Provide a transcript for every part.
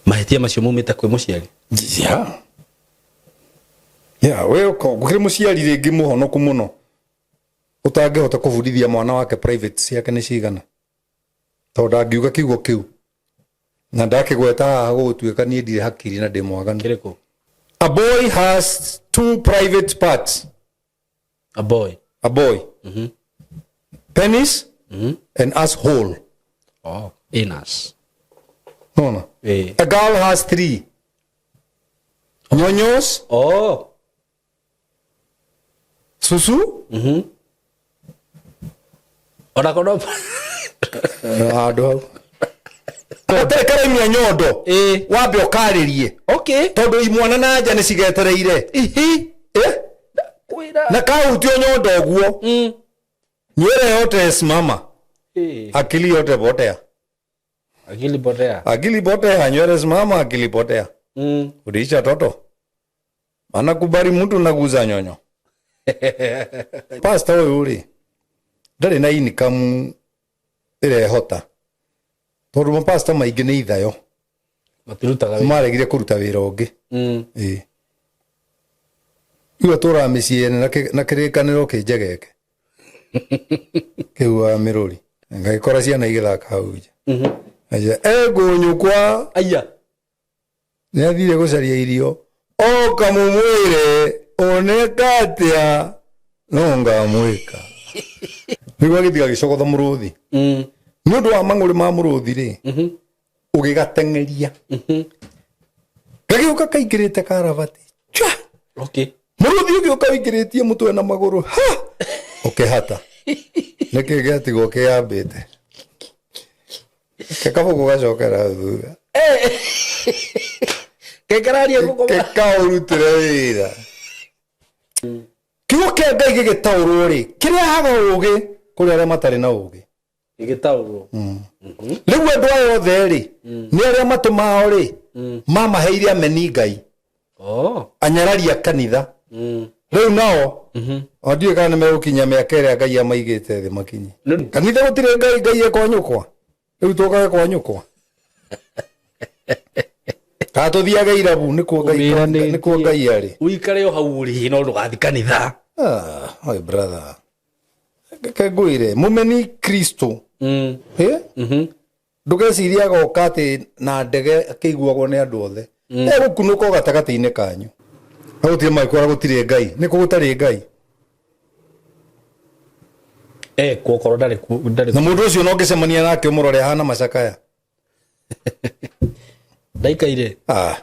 Mahĩtia macio maumĩte kwĩ mũciari. Yeah, we gũkĩrĩ mũciari rĩngĩ mũhonoku mũno ũtangĩhota kũbundithia mwana wake private ciake nĩ cigana, tondũ ndangiuga kiugo kĩu na ndakĩgweta haha gũgũtuĩka niĩ ndirĩ hakiri na ndĩ mwaganu. Kĩrĩkũ? A boy has two private parts. A boy. A boy. Penis and asshole. Oh, anus. Nona. Eh. A girl has three. Nyonyos, Oh. susu, Ona kono. Handũ hau. Gatarĩ karaimia nyondo. Ĩĩ. Wambe ũkarĩrie. Okay. Tondũ imwana na nja nĩ cigetereire. Ihi. Eh? Kwĩra. Na kahutio nyondo ũguo. Nywele yote simama. Eh. Akili yote potea. Akili potea. Akili potea, nywele simama, akili potea. Uliisha toto. Maana kubali mtu naguza nyonyo. Pastor ũyũ rĩ, ndarĩ na income ĩrehota. Tondũ mapasta maingĩ nĩ ithayo. Matirutaga wĩra. Maregire kũruta wĩra ũngĩ. Ĩĩ. Rĩu atũraga mĩciĩ ene na kĩrĩkanĩro kĩnjegeke. Kĩu wa mĩrũri. Ngagĩkora ciana igĩthaka hau nja. Aca, engũnyũkwa. Aya. Nĩ athire gũcaria irio. Oka mũmwĩre oneka atĩa no ngamwĩka. Nĩguo agĩthiĩ agĩcogotha mũrũthi. Nĩ ũndũ wa mang'ũrĩ ma mũrũthi rĩ, ũgĩgateng'eria. Gagĩũka kaingĩrĩte karabati. Chwa! Okay. Mũrũthi ũgĩũka ũingĩrĩtie mũtwe na magũrũ. Ha! Ũkĩhata. Nĩkĩ gĩatigwo kĩambĩte. Kekabuku gacokera thutha. Kekararia gũkoma. Kekaũrutĩre wĩra. Kiugo kĩa Ngai gĩgĩtaũrwo rĩ, kĩrehaga ũgĩ kũrĩ arĩa matarĩ na ũgĩ. Gĩgĩtaũrwo. Rĩu andũ aya othe rĩ, nĩ arĩa matũ mao rĩ, mamaheire ameni Ngai, Oh. anyarari a kanitha. Rĩu nao, o ndiũĩ kana nĩ megũkinya mĩaka ĩrĩa Ngai amaigĩte thĩ makinye. Kanitha gũtirĩ Ngai, Ngai ekwa nyũkwa. Rĩu tũkage kwa nyũkwa. Kana tũthiage irabu nĩkuo Ngai, nĩkuo Ngai arĩ. Ũikare o hau ũrĩ no ndũgathiĩ kanitha. Ah, my brother. Reke ngwĩre, mũmeni Kristo. Eh? Ndũgecirie agoka atĩ na ndege akĩiguagwo nĩ andũ othe. Egũkunũka o gatagatĩ-inĩ kanyu. Na gũtirĩ mangĩkwĩra gũtirĩ Ngai. Nĩkũ gũtarĩ Ngai? Eh, kuokorwo ndarĩ kuo, ndarĩ Na mũndũ ũcio no ngĩcemania nake ũmũrore ahana macakaya. Ndaikaire. Ah.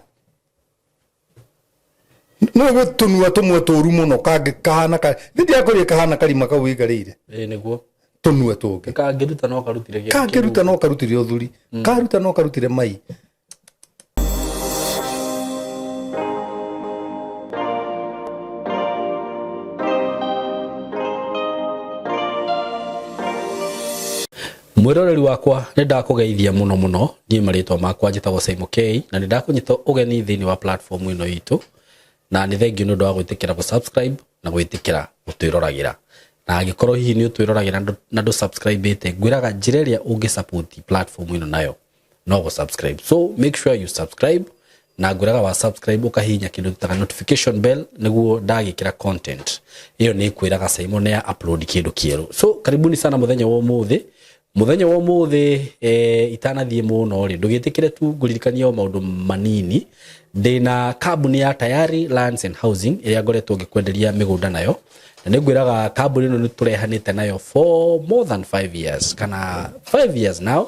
Nĩ gwĩ tũnua tũmwe tũru mũno kangĩ kahana ka nĩ ndirakũria kahana karima kau wĩikarĩire. Ĩĩ nĩguo. Tũnua tũngĩ. Kangĩruta no karutire gĩa Kangĩruta no karutire ũthuri. Karuta no karutire mai. Mwĩroreri wakwa nĩ ndakũgeithia mũno mũno, niĩ marĩtwa makwa njĩtagwo Simon K na nĩ ndakũnyita ũgeni thĩinĩ wa platform ĩno itũ, na nĩ thengiũ nĩ ũndũ wa gwĩtĩkĩra gũ subscribe na gwĩtĩkĩra gũtwĩroragĩra. Na angĩkorwo hihi nĩ ũtwĩroragĩra na ndũ subscribe ĩte, ngwĩraga njĩra ĩrĩa ũngĩ support platform ĩno nayo no gũ subscribe. So make sure you subscribe, na ngwĩraga wa subscribe ũkahihinya kĩndũ gĩtaga notification bell nĩguo ndagĩkĩra content ĩyo nĩ ĩkwĩraga Simon nĩ ya upload kĩndũ kĩerũ. So karibuni sana mũthenya wa ũmũthĩ. Mũthenya wa ũmũthĩ, itanathiĩ mũno rĩ, ndũgĩtĩkĩre tu ngũririkanie o maũndũ manini. Ndĩna kambuni ya Tayari Lands and Housing ĩrĩa ngoretwo ngĩkwenderia mĩgũnda nayo, na nĩ ngwĩraga kambuni ĩno nĩ tũrehanĩte nayo for more than 5 years kana 5 years now,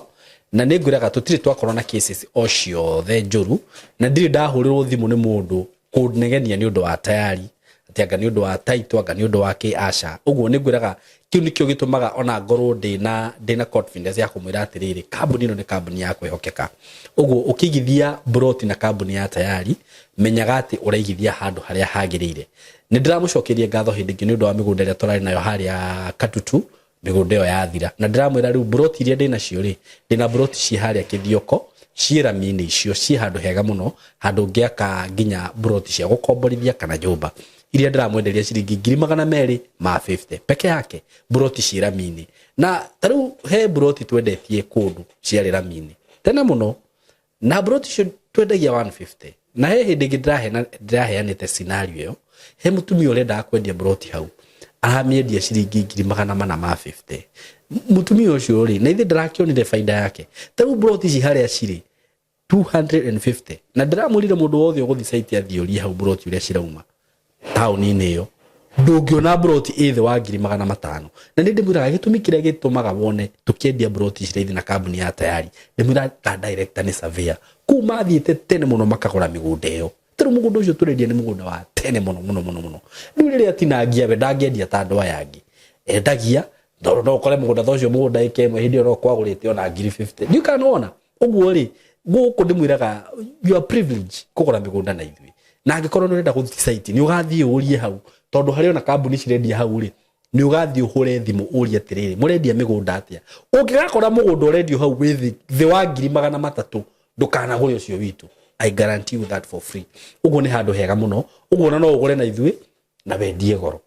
na nĩ ngwĩraga tũtirĩ twakorwo na cases o ciothe njũru, na ndirĩ ndahũrĩrwo thimũ nĩ mũndũ kũnegenia nĩ ũndũ wa Tayari, atĩ anga nĩ ũndũ wa title, anga nĩ ũndũ wa kĩ, aca. Ũguo nĩ ngwĩraga kĩu nĩkĩo gĩtũmaga ona ngorwo ndĩna confidence ya kũmwĩra atĩrĩrĩ, kambuni ĩno nĩ kambuni ya kwĩhokeka. Ũguo ũkĩigithia broti na kambuni ya Tayari, menyaga atĩ ũraigithia handũ harĩa hagĩrĩire. Nĩ ndĩramũcokeria ngatho hĩndĩ ĩngĩ nĩ ũndũ wa mĩgũnda ĩrĩa tũrarĩ nayo harĩa Katutu, mĩgũnda ĩyo yathira, na ndĩramwĩra rĩu broti iria ndĩnacio rĩ, ndĩna broti ciĩ harĩa Kĩthioko, ciĩ rami-inĩ icio, ciĩ handũ hega mũno, handũ ũngĩaka nginya broti cia gũkomborithia kana nyũmba, iria ndĩramwenderia ciringi ngiri magana merĩ ma 50 peke yake, broti ciĩ rami-inĩ. Na ta rĩu he broti twendetie kũndũ ciarĩ rami-inĩ tene mũno, na broti icio Twendagia 150. Na he hĩndĩ ĩngĩ ndĩraheanĩte scenario ĩyo, he mũtumia ũrendaga kwendia mburoti hau, aramĩendia ciringi 450,000. Mũtumia ũcio rĩ, na ithe ndarakĩonire baida yake. Ta rĩu mburoti ici harĩa cirĩ 250, na ndĩramwĩrire mũndũ wothe ũgũthiĩ site athiĩ ũrie hau mburoti ũrĩa cirauma taũni-inĩ ĩyo, ndũngĩona mburoti ĩ thĩ wa 500,000. Na nĩ ndĩmwĩraga gĩtũmi kĩrĩa gĩtũmaga wone tũkĩendia mburoti ici raithi na kambuni ya Tayari, ndĩmwĩraga ta director nĩ surveyor kũu mathiĩte tene mũno makagũra mĩgũnda ĩyo. Ta rĩu mũgũnda ũcio tũrendia nĩ mũgũnda wa tene mũno mũno mũno mũno. Rĩu rĩrĩa atinangia we ndangĩendia ta andũ aya angĩ, endagia tondũ no ũkore mũgũnda ta ũcio mũgũnda ĩka ĩmwe hĩndĩ ĩyo no kwagũrĩte ona 50,000. Ndiũĩ kana nĩwona ũguo rĩ, gũkũ ndĩmwĩraga you are privilege kũgũra mĩgũnda na ithuĩ. Na angĩkorwo nĩ ũrenda gũthiĩ site nĩ ũgathiĩ ũrie hau, tondũ harĩ ona kambuni cirendia hau rĩ, nĩ ũgathiĩ ũhũre thimũ ũrie atĩrĩrĩ, mũrendia mĩgũnda atĩa? Ũngĩgakora mũgũnda ũrendio hau wĩ thĩ wa 300,000, ndũkanagũre ũcio witũ. I guarantee you that for free. Ũguo nĩ handũ hega mũno. Ũguo ona no ũgũre na ithuĩ na wendie goro.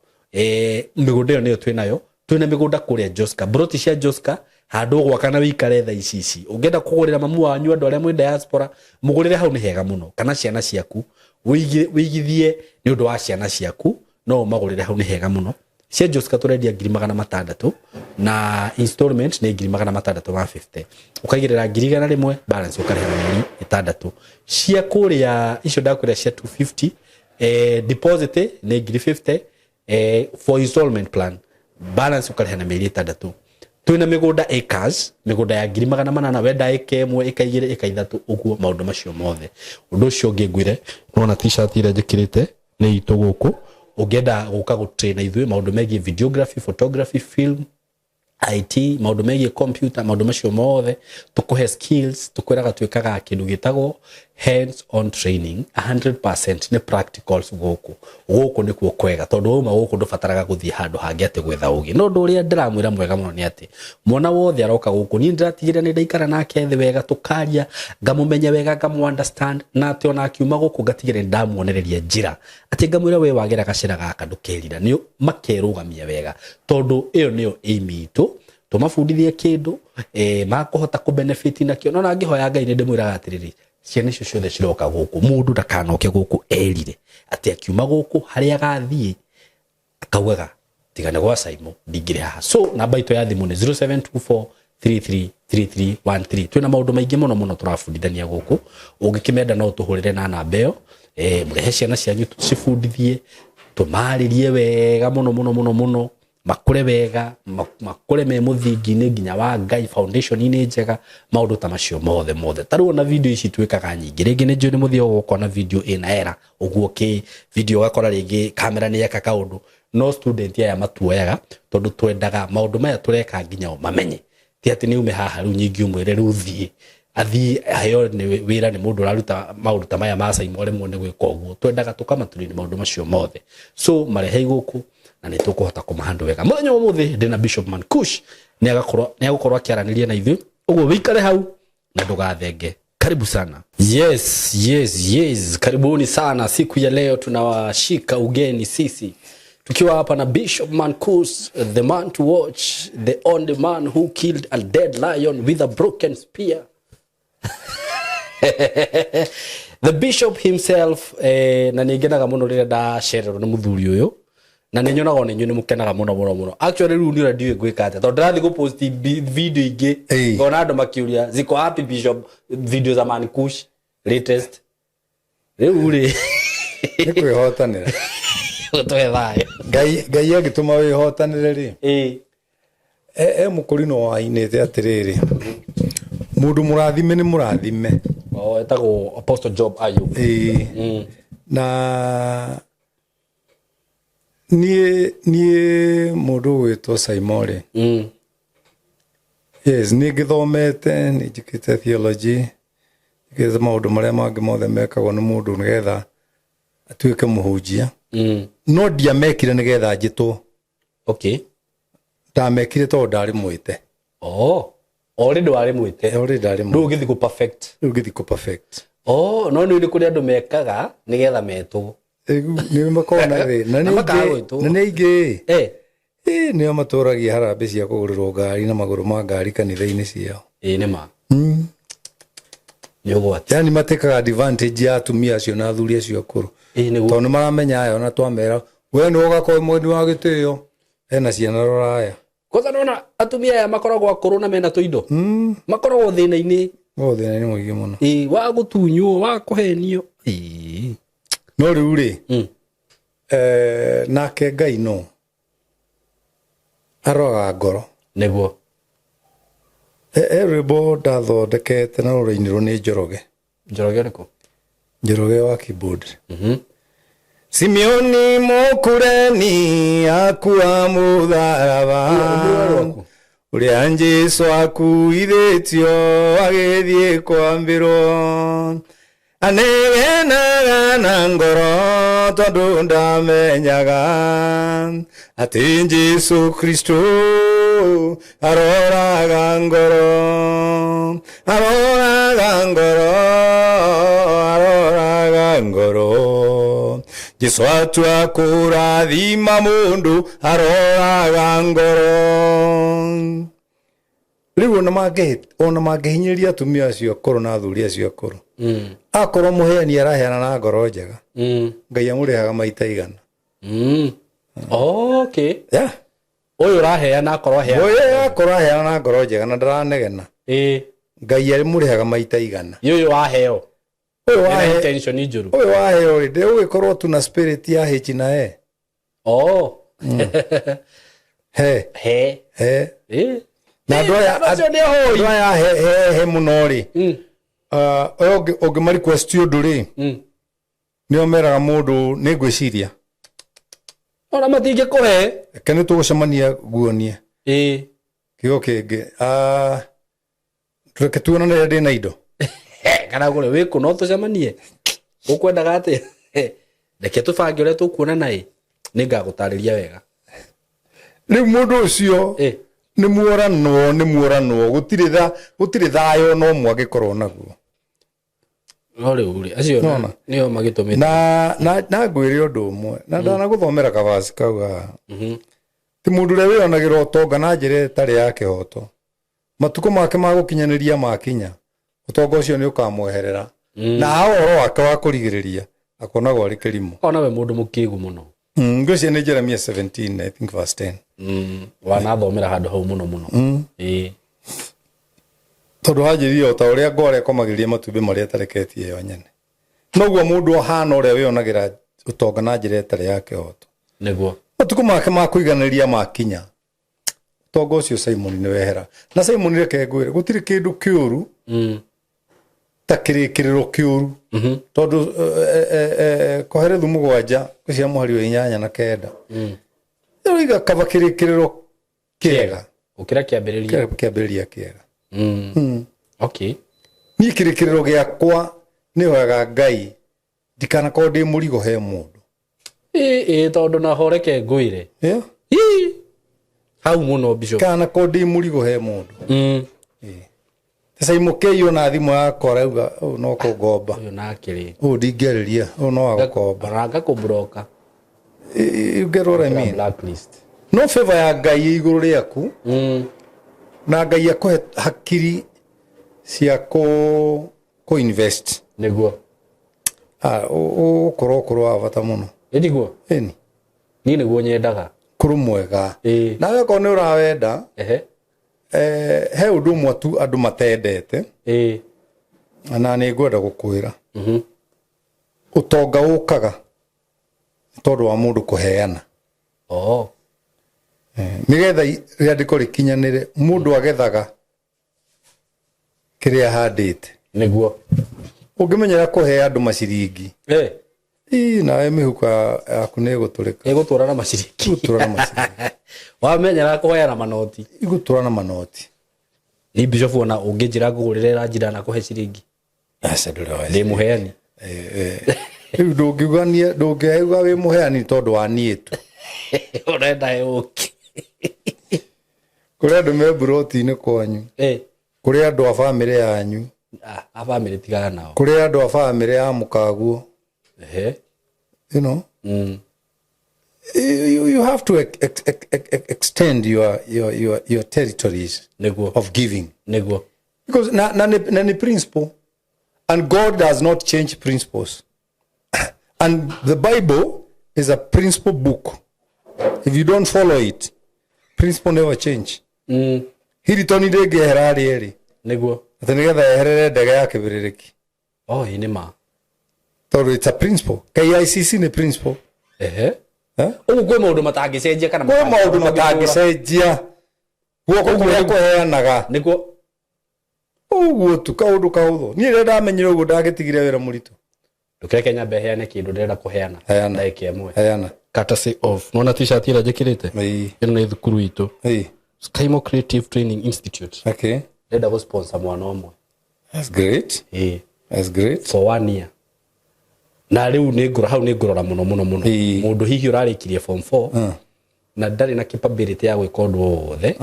Mĩgũnda ĩyo nĩyo twĩnayo. Twĩna mĩgũnda kũrĩa Joska, broti cia Joska, handũ ũgwaka na wĩikare thaa ici ici. Ũngĩenda kũgũrĩra mamu wanyu, andũ arĩa mwĩ diaspora, mũgũrĩre hau nĩ hega mũno. Kana ciana ciaku, wĩigithie nĩ ũndũ wa ciana ciaku, no ũmagũrĩre hau nĩ hega mũno. Cia Joska tũrendia 600,000 na installment nĩ 650,000. Ũkaigĩrĩra 100,000, balance ũkarĩha na mĩeri 6. Cia kũrĩa icio ndakwĩra cia 250, deposit nĩ 50,000, for installment plan, balance ũkarĩha na mĩeri 6. Twĩna mĩgũnda acres, mĩgũnda ya 800,000, wenda ĩka ĩmwe, ĩka igĩrĩ, ĩka ithatũ, ũguo maũndũ macio mothe. Ũndũ ũcio ũngĩ ngwĩre, nĩwona t-shirt ĩrĩa njĩkĩrĩte nĩ itũ gũkũ. Ũngĩenda gũka gũtrain na ithuĩ maũndũ megiĩ videography, photography, film, IT, maũndũ megiĩ computer, maũndũ macio mothe tũkũhe skills. Tũkwĩraga twĩkaga kĩndũ gĩtagwo hands on training 100%, nĩ practicals gũkũ. Gũkũ nĩkuo kwega, tondũ wauma gũkũ ndũbataraga gũthiĩ handũ hangĩ atĩ gwetha ũgĩ. No ũndũ ũrĩa ndĩramwĩra mwega mũno nĩ atĩ mwana wothe aroka gũkũ, niĩ ndĩratigĩrĩra nĩ ndaikara nake thĩ wega, tũkaria, ngamũmenya wega, ngamũ understand, na atĩ ona akiuma gũkũ ngatigĩrĩra nĩ ndamuonereria njĩra, atĩ ngamwĩra we wagera gacĩra gaka ndũkerira, nĩ makerũgamia wega, tondũ ĩyo nĩyo aim itũ, tũmabundithie kĩndũ makũhota kũ benefit nakĩo. No na ngĩhoya Ngai nĩ ndĩmwĩraga atĩrĩrĩ, ciana icio ciothe ciroka gũkũ, mũndũ ndakanoke gũkũ erire atĩ akiuma gũkũ harĩa agathiĩ akaugaga tiga nĩ gwa Saimo ndingĩrĩ haha. So namba itũ ya thimũ nĩ 0724 333313. Twĩna maũndũ maingĩ mũno mũno tũrabundithania gũkũ. Ũngĩkĩmenda no tũhũrĩre na namba ĩyo, mũrehe ciana cianyu tũcibundithie, tũmarĩrie wega mũno mũno mũno mũno, makũre wega, makũre me mũthingi-inĩ nginya wa Ngai, foundation-inĩ njega, maũndũ ta macio mothe mothe. Ta rĩu ona video ici twĩkaga nyingĩ, rĩngĩ nĩ njũĩ nĩ mũthiaga ũkona video ĩna error ũguo, kĩ video ũgakora rĩngĩ kamera nĩ yeka kaũndũ, no student aya matuoyaga tondũ twendaga maũndũ maya tũreka nginya o mamenye. Ti atĩ nĩ ume haha rĩu nyingĩ ũmwĩre rĩu thiĩ athiĩ aheo nĩ wĩra nĩ mũndũ ũraruta maũndũ ta maya ma Saimo rĩmwe nĩ gwĩka ũguo. Twendaga tũkamatũrĩria maũndũ macio mothe, so marehei gũkũ na nĩ tũkũhota kũmahandle wega. Mũthenya wa ũmũthĩ ndĩna Bishop Mankush, nĩ agũkorwo akĩaranĩria na ithuĩ, ũguo wĩikare hau na ndũgathenge. Karibu sana. Yes, yes, yes. Karibuni sana. Siku ya leo tunawashika ugeni sisi tukiwa hapa na Bishop Mankus, the man to watch, the only man who killed a dead lion with a broken spear. The bishop himself. Na nĩ ngenaga mũno rĩrĩa ndacererwo nĩ mũthuri ũyũ, na nĩ nyonaga ona inyuĩ nĩ mũkenaga mũno mũno mũno. Actually rĩu nĩ ũrĩa ndiũĩ ngwĩka atĩa, tondũ ndĩrathiĩ gũpost video ingĩ, ngona andũ makĩũria ziko wapi bishop, video za Mankush latest. Rĩu rĩ, nĩ kwĩhotanĩra. Tũhe thayũ. Ngai angĩtũma wĩhotanĩre rĩ, e mũkũrinũ wainĩte atĩrĩrĩ, mũndũ mũrathime nĩ mũrathime. Oh, etagwo Apostle Job Ayub. Ĩĩ. Na niĩ mũndũ ũgwĩtwo Saimo rĩ, yes, nĩ ngĩthomete, nĩ njĩkĩte theology, njĩkĩte maũndũ marĩa mangĩ mothe mekagwo nĩ mũndũ nĩgetha atuĩke mũhunjia, no ndiamekire nĩgetha njĩtwo. Ndamekire tondũ ndarĩ mwĩte. Oh, already warĩ mwĩte. Already ndarĩ Rĩu mwĩte. ũgĩthiĩ kũ perfect. Rĩu ngĩthiĩ kũ perfect. Oh, no nĩ kũrĩ andũ mekaga nĩgetha metwo. Rĩu nĩ makoragwo na thĩna na Na nĩ makaga aingĩ gwĩtwo. na nĩ aingĩ ĩ nĩo matũragia harambĩ cia kũgũrĩrwo ngari na magũrũ ma ngari kanitha-inĩ ciao. Ĩ nĩ ma. Nĩ ũgwati. Yani matĩkaga advantage ya atumia acio na athuri acio akũrũ. Ĩĩ nĩguo. Tondũ nĩ maramenya aya ona twamera we nĩ ũgakorwo mweni wa gĩtĩo ena ciana roraya. Kwanza nona atumia aya makoragwo akũrũ na mena tũindo. Makoragwo thĩna-inĩ. Go thĩna nĩ mũingĩ mũno. Ĩĩ wa gũtunywo, wa kũhenio. Ĩĩ. No rĩu rĩ, nake Ngai no aroraga ngoro. Nĩguo. He rwĩmbo ndathondekete na rũrainirwo nĩ Njoroge. Njoroge ũrĩkũ? Njoroge wa keyboard. Simeoni Mũkureni akua mũtharaba ũrĩa Jesũ akuithĩtio agĩthiĩ kwambĩrwo anegenaga na ngoro tondũ ndamenyaga atĩ Jesũ Kristo aroraga ngoro, aroraga ngoro, aroraga ngoro. Jesũ atua kũrathima mũndũ aroraga ngoro. Rĩu ona mangĩhinyĩrĩria atumia acio akũrũ na athuri acio akũrũ, akorwo mũheani araheana na ngoro njega, Ngai amũrĩhaga maita igana. Okay. Yeah. Ũyũ ũraheana akorwo aheana. Ũyũ akorwo aheana na ngoro njega na ndaranegena, Ngai amũrĩhaga maita igana. Ũyũ waheo. Ũyũ Ena wahe intention njũru. Ũyũ waheo rĩ, ndĩgũgĩkorwo tu na spirit ya H na E. Oh. He. He. He. Na andũ aya Acio nĩ ahoi. Andũ aya he he he mũno rĩ. Ũyũ ũngĩ request ũndũ rĩ, nĩo meraga mũndũ nĩ ngwĩciria. Ona matingĩkũhe. Reke nĩ tũgũcemania guonie. Kĩgo kĩngĩ. Reke tuonane rĩrĩa ndĩna indo. Kana ngũre wĩkũ no tũcemanie. Ũkwendaga atĩa? Reke tũbange ũrĩa tũkuonana ĩ. Nĩngagũtarĩria wega. Rĩu mũndũ ũcio nĩ muoranwo, nĩ muoranwo. Gũtirĩ thayũ no ũmwe angĩkorwo naguo. No rĩu rĩ, acio Nona. nĩo magĩtũmĩte. Na ngwĩre ũndũ ũmwe, na ndanagũthomera kabaci kau haha. Ti mũndũ ũrĩa wĩyonagĩra ũtonga na njĩra ĩtarĩ ya kĩhoto. Matukũ make ma gũkinyanĩria makinya, ũtonga ũcio nĩ ũkamweherera. Na ha ũhoro wake wa kũrigĩrĩria, akonagwo arĩ kĩrimũ. Ona we mũndũ mũkĩgu mũno. Ngwĩciria nĩ Jeremiah 17, I think verse 10. Wanathomera handũ hau mũno mũno. Tondũ hanjĩrĩria o ta ũrĩa ngwara ĩkomagĩrĩria matumbĩ marĩa ĩtareketie yo nyene. Noguo mũndũ ahana ũrĩa wĩyonagĩra ũtonga na njĩra ĩtarĩ ya kĩhoto. Nĩguo. Matukũ make ma kũiganĩria makinya, ũtonga ũcio Simon nĩ wehera. Na Simon reke ngwĩre, gũtirĩ kĩndũ kĩũru ta kĩrĩkĩrĩro kĩũru. Tondũ Koherethu 7 cia mũhari wa 8 na 9. Rĩu kaba kĩrĩkĩrĩro kĩega. Gũkĩra kĩambĩrĩria. Kĩambĩrĩria kĩega. Okay. Niĩ kĩrĩkĩrĩro gĩakwa nĩ hoyaga Ngai ndikanakorwo ndĩ mũrigo he mũndũ. Ĩ, tondũ na horeke ngwĩre. Yeah. Ĩ. Hau mũno Bishop. Ndikanakorwo ndĩ mũrigo he mũndũ. Sasa imũkei ona thimũ yakwa arauga ũũ no kũngomba. Ũyũ nake rĩ. Ũũ ndingĩarĩria, ũũ no agũkomba. Ona ngakũbroka. You get what I mean? Blacklist. No favor ya Ngai ĩ igũrũ rĩaku. Na Ngai akũhe hakiri cia kũ invest. Nĩguo. Ũgũkorwo ũkũrũ wa bata mũno. Ĩ nĩguo? Ĩni. Niĩ nĩguo nyendaga. Kũrũ mwega. Nawe okorwo nĩ ũrawenda, he ũndũ ũmwe tu andũ matendete. Na nĩ ngwenda gũkwĩra. Ũtonga ũkaga nĩ tondũ wa mũndũ kũheana. Nĩgetha rĩandĩko rĩkinyanĩre, mũndũ agethaga kĩrĩa ahandĩte. Nĩguo. Ũngĩmenyera kũhe andũ maciringi. Ii, nawe mĩhuko yaku nĩ ĩgũtũrĩka. Ĩgũtũra na maciringi. Ĩgũtũra na maciringi. Wamenyera kũheana manoti. Ĩgũtũra na manoti. Ni Bishop ona ũngĩnjĩra ngũgũrĩre ranji ndanakuhe ciringi. Aca, ndũrĩ wa Ndĩ mũheani. Rĩu ndũngĩuga wĩ mũheani tondũ wa niĩ tu. Ũrenda ũkĩ. Kũrĩ andũ me mburoti-inĩ kwanyu. Kũrĩ andũ a bamĩrĩ yanyu. A bamĩrĩ tigana nao. Kũrĩ andũ a bamĩrĩ ya mũkaguo. You know? You have to extend your territories Nĩguo. of giving. Nĩguo. Because na ni principle. And God does not change principles, and the Bible is a principle book. If you don't follow it, principle never change. Hilton ndĩngĩehera harĩa ĩrĩ atĩ nĩgetha yeherere ndege ya kĩbĩrĩrĩki. Oh, ĩ nĩ ma. Tondũ it's a principle. KICC nĩ principle. Eh? Ũguo kwĩ maũndũ matangĩcenjia kana Kwĩ maũndũ matangĩcenjia, guoko kũrĩa kũheanaga. Ũguo tu, kaũndũ kahũthũ. Niĩ rĩrĩa ndamenyire ũguo, ndagĩtigire wĩra mũritũ. Ndũkĩreke nyambe heane kĩndũ ndĩrenda kũheana. Heana. Ndagĩka ĩmwe. Heana. Courtesy of nona t-shirt ĩrĩa njĩkĩrĩte. Ĩno nĩ thukuru itũ, Skymo Creative Training Institute. Ndĩrenda gũ sponsor mwana ũmwe. That's great. That's great. For one year. Na rĩu nĩ ngũra hau, nĩ ngũrora mũno mũno mũno mũndũ hihi ũrarĩkirie form 4 na ndarĩ na capability ya gwĩka ũndũ o wothe.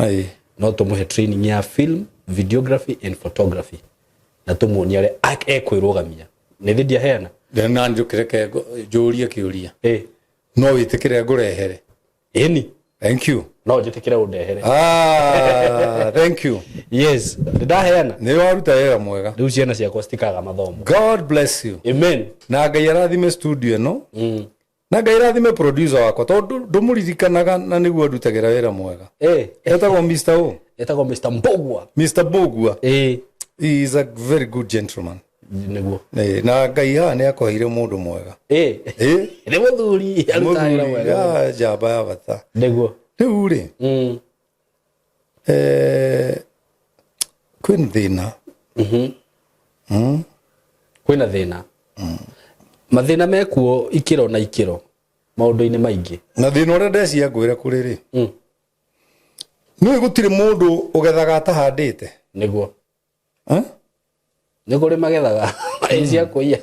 No tũmũhe training ya film, videography and photography na tũmuonie ũrĩa ekwĩrũgamia. Nĩ thĩ ndiaheana. Na njũkĩreke njũrie kĩũria. No wĩtĩkĩre ngũrehere? Ĩni. Thank you. No njĩtĩkĩre ũndehere. Ah, thank you. Yes, nĩ ndaheana. Nĩ waruta wĩra mwega. Rĩu ciana ciakwa citikaga mathomo. God bless you. Amen. Na Ngai arathime studio ĩno, na Ngai arathime producer wakwa, tondũ ndũmũririkanaga na nĩguo ndutagĩra wĩra mwega. Etagwo Mr. O. Etagwo Mr. Mbogua. Mr. Bogua. He is a very good gentleman. Na Ngai haha nĩ akũheire mũndũ mwega. Nĩ mũthuri arutaga wĩra Mũthuri, mwega. ah, njamba ya bata. Rĩu rĩ, kwĩna thĩna. Kwĩna thĩna, mathĩna mekuo ikĩro na ikĩro maũndũ-inĩ maingĩ. Na thĩna ũrĩa ndecia ngwĩre kũrĩ rĩ, nĩũĩ gũtirĩ mũndũ ũgethaga atahandĩte. Eh? Nĩ kũrĩ magethaga ĩ cia kũiya.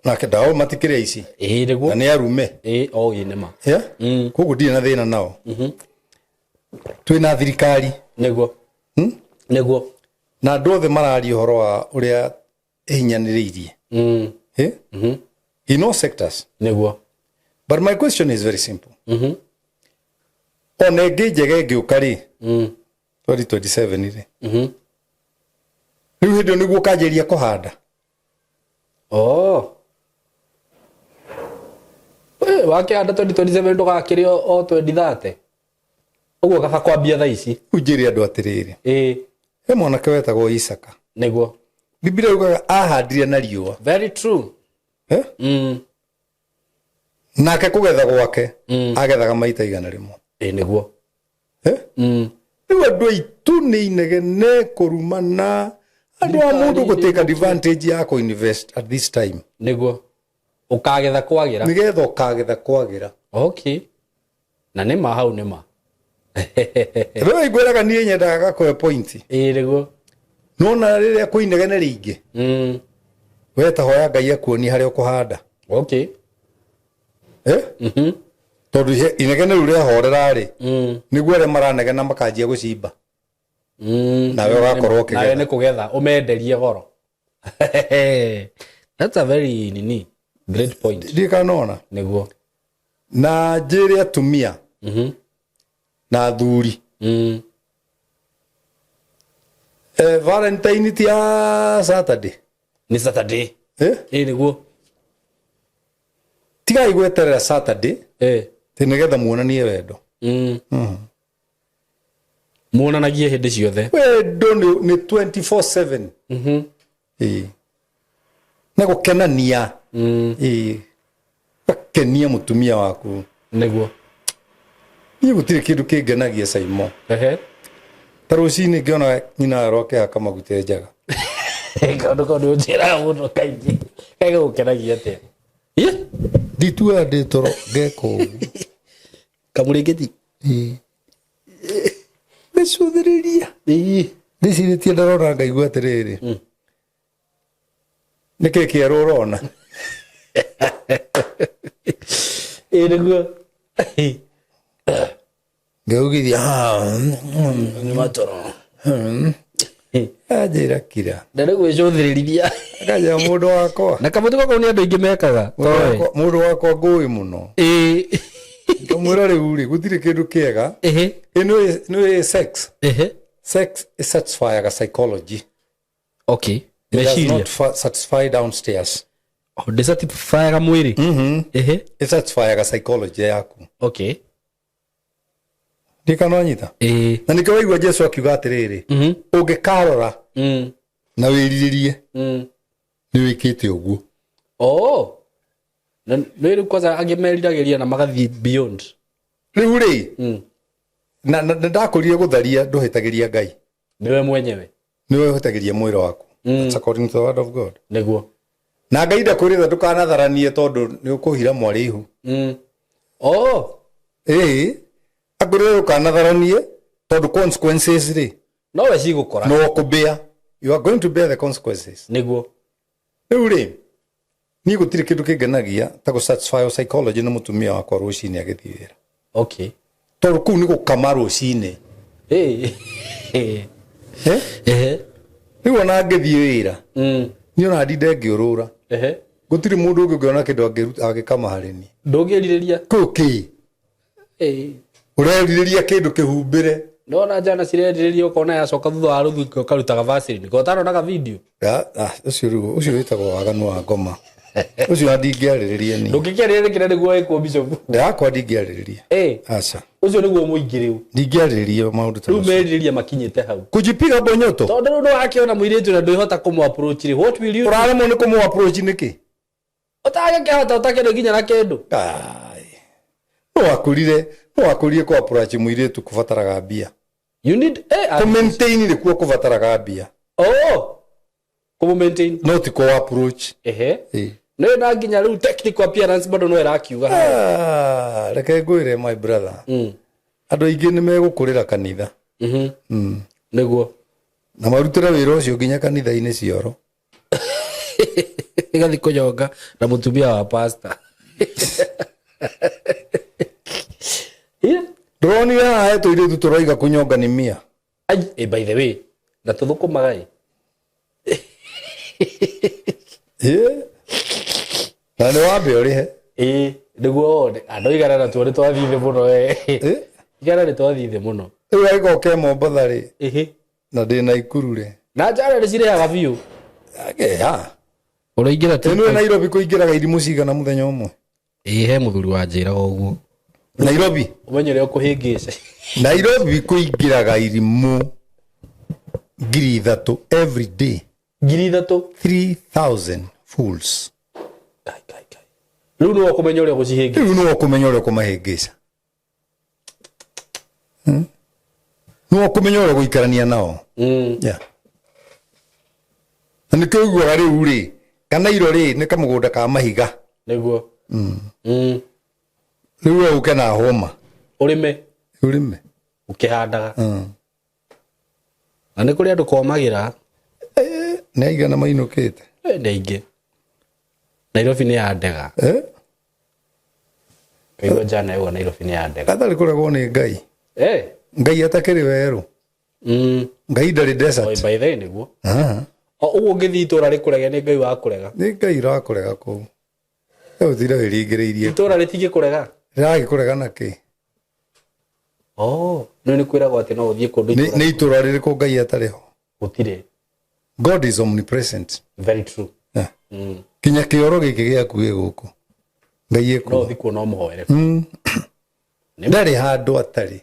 Nake ndao matikĩrĩ aici. Nĩguo. Na nĩ arume. Ĩ, o ĩ nĩ ma. Yeah? Koguo ndirĩ na thĩna nao. Twĩna thirikari. Na andũ othe mararia ũhoro wa ũrĩa ĩhinyanĩrĩirie. Eh? In all sectors. But my question is very simple. Ona ĩngĩ njega ĩngĩũka rĩ, 2027 rĩ, rĩu hĩndĩ ĩyo nĩguo ũkanjĩria kũhanda. Oh. Wakĩhanda 2027 ndũgakĩrĩ o 2030, ũguo kaba kwambia thaa ici. Rĩu njĩre andũ atĩrĩrĩ, he mwanake wetagwo Isaka. Biblia yugaga ahandire na riũa. Very true. Eh? Nake kũgetha gwake agethaga maita 100. Ĩ nĩguo. Eh? Rĩu andũ aitũ nĩ inegene kũrumana, andũ a mũndũ gũ take advantage ya kũ invest at this time. Nĩguo ũkagetha kwagĩra. Nĩgetha ũkagetha kwagĩra. Okay, na nĩ ma, hau nĩ ma. Rĩu ngwĩraga niĩ nyendaga gakũhe point. Ĩ nĩguo. Nona rĩrĩa kwĩ inegene rĩingĩ, we ta hoya Ngai akuonie harĩa ũkũhanda. Eh? Tondũ inegene rĩu rĩahorera rĩ, nĩguo arĩa maranegena makanjia gũcimba. Nawe ũgakorwo ũkĩgetha. Nawe nĩ kũgetha ũmenderie goro. That's a very nini great point. Ndiĩ kana nona. Na njĩre atumia na athuri, Valentine ti ya Saturday? Nĩ Saturday. Eh? Ĩ nĩguo. Tigai gweterera Saturday ti nĩgetha muonanie wendo. Muonanagie hĩndĩ ciothe. Wendo nĩ 24/7. Ĩĩ, nĩ gũkenania. Ĩĩ, gakenia mũtumia waku. Niĩ gũtirĩ kĩndũ kĩngenagia, Saimo, ta rũcinĩ ngĩona nyina aro akĩhaka maguta njaga. Kaũndũ kau nĩ ũnjĩraga mũno kaingĩ, kaĩ gũkenagia atĩa? Ĩ? Ndituaga ndĩ toro ngeka ũguo. Kamũrĩngĩti. Ĩĩ. Ngacũthĩrĩria ndĩcirĩtie, ndarora ngaigua atĩrĩrĩ, nĩkĩ kĩerũ ũrona? Ĩ nĩguo. Ngaugithia. Nĩ matoro. Anjĩra kira. Na nĩ gwĩcũthĩrĩria. Akanjĩra mũndũ wakwa. Na kamũtugo kau nĩ andũ aingĩ mekaga. Mũndũ wakwa ngũĩ mũno. Ngamwĩra rĩu rĩ, gũtirĩ kĩndũ kĩega. Ĩ nĩ sex. Sex satisfyaga psychology. It does Meciria. not satisfy downstairs. Ndĩsatisfyaga mwĩrĩ. Ehe. It satisfyaga psychology yaku. Okay. Ndikanonyita. Ĩĩ. Na nĩkĩo waigua Jesu akiuga atĩrĩrĩ, ũngĩkarora na wĩrirĩrie, nĩ wĩkĩte ũguo. Oh, na nĩ rĩu kwanza angĩ meriragĩria na magathiĩ beyond. Rĩu rĩ, na ndakũrire gũtharia ndũhĩtagĩria Ngai. Nĩwe mwenyewe. Nĩwe ũhĩtagĩria mwĩrĩ waku. That's according to the word of God. Nĩguo. Na Ngai ndakwĩrĩte ndũkanatharanie tondũ nĩ ũkũhira mwarĩ ihu. Oh. Ĩĩ, akwĩrĩte ndũkanatharanie tondũ consequences rĩ, nowe cigũkora. No ũkũbear. You are going to bear the consequences. Nĩguo. Rĩu rĩ, niĩ gũtirĩ kĩndũ kĩngenagia ta gũ satisfy your psychology na mũtumia wakwa rũcinĩ agĩthiĩ wĩra. Okay. Tondũ kũu nĩ gũkama rũcinĩ. Ĩĩ. Eh? Ehe. Rĩu ona ngĩthiĩ wĩra, niĩ ona ndinde ngĩũrũra. Ehe. Gũtirĩ mũndũ ũngĩ ũngĩona kĩndũ angĩkama harĩ niĩ. Ndũngĩrirĩria. Kũu kĩ? Ĩĩ. Ũrerirĩria kĩndũ kĩhumbĩre. Ndona njana cirerirĩria ũkona yacoka thutha wa rũthingo ũkarutaga Vaseline. Ko ũtaronaga video. Ũcio rĩu, ũcio wĩtagwo waganu wa ngoma. Ũcio ona ndingĩarĩrĩria niĩ. Ndũngĩkĩarĩrĩria kĩrĩa nĩguo ĩkwo bishop. Ndakwa ndingĩarĩrĩria. Ĩĩ. Aca. Ũcio nĩguo mũingĩ rĩu. Ndingĩarĩrĩria maũndũ ta Rĩu macio. merirĩria makinyĩte hau. Kujipiga bonyoto. Tondũ rĩu nĩwakĩona mũirĩtu na ndwĩhota kũmũ approach rĩ. What will you do? Ũraremwo nĩ kũmũ approach nĩkĩ? Ũtangĩkĩhota ũtakĩrĩ nginya na kĩndũ. Ai. No wakũrire kũ approach mũirĩtu kũbataraga mbia. You need Kũ maintain nĩkuo kũbataraga mbia. Oh. Kũmũ maintain. No ti kũ approach. Ehe. Ĩĩ. Nĩ na nginya rĩu technical appearance bado no ĩrakiuga. Ah, reke ngwĩre my brother. Andũ aingĩ nĩ megũkũrĩra kanitha. Nĩguo. Na marutĩre wĩra ũcio nginya kanitha-inĩ cioro. Ĩgathiĩ kũnyonga na mũtumia wa pastor. Yeah. Ndũronire haha he tũirĩtu tũroiga kũnyonga nĩ mia. Ai, by the way, na tũthũkũmaga ĩ. Ĩ. Na nĩ wambe ũrĩhe. Ĩ, nĩguo wone. Andũ igana na tuo nĩ twathiĩ thĩ mũno we. Ĩ. Igana nĩ twathiĩ thĩ mũno. Rĩu agĩkorwo ke Mombatha rĩ, Ĩhĩ. na ndĩ Naikuru rĩ. Na njara nĩ cirĩhaga biũ. Ageha. Ũraingĩra ti. Ĩ nĩwe Nairobi kũingĩraga irimũ cigana mũthenya ũmwe? Ĩ, he mũthuri wa njĩraga ũguo. Nairobi. Ũmenye ũrĩa ũkũhĩngĩca. Nairobi kũingĩraga irimũ 3,000 every day. 3,000? 3,000 fools. Kai, kai, kai. Rĩu nĩwe ũkũmenya ũrĩa ũgũcihĩngĩca. Rĩu nĩwe ũkũmenya ũrĩa ũkũmahĩngĩca. Nĩwe ũkũmenya ũrĩa ũgũikarania nao. Yeah. Na nĩkĩo ũiguaga rĩu rĩ, kana iro rĩ, nĩ kamũgũnda ka mahiga. Nĩguo. Rĩu we ũke na hũma. Ũrĩme. Ũrĩme. Ũkĩhandaga. Na nĩ kũrĩ andũ komagĩra. Nĩ aigana mainũkĩte? Nĩ aingĩ. Nairobi nĩ ya ndega. Kaigua njana ĩyo Nairobi nĩ ya ndega. Atarĩ kũregwo nĩ Ngai. Ngai atakĩrĩ werũ. Ngai ndarĩ desert. Oi, by the way, nĩguo. O ũguo ũngĩthiĩ itũũra rĩkũrege nĩ Ngai wakũrega. Nĩ Ngai ũrakũrega kũu. Rĩu ũtinde wĩringĩrĩirie. Itũũra rĩtingĩkũrega. Rĩragĩkũrega na kĩ? Oh, nĩ nĩ kwĩragwo atĩ no ũthiĩ kũndũ itũũra. Nĩ itũũra rĩrĩkũ Ngai atarĩ ho? Gũtirĩ. God is omnipresent. Very true. Yeah. Kinya kĩoro gĩkĩ gĩaku gĩ gũkũ. Ngai ekuo. No ũthiĩ kuo no mũhoere. Ndarĩ handũ atarĩ.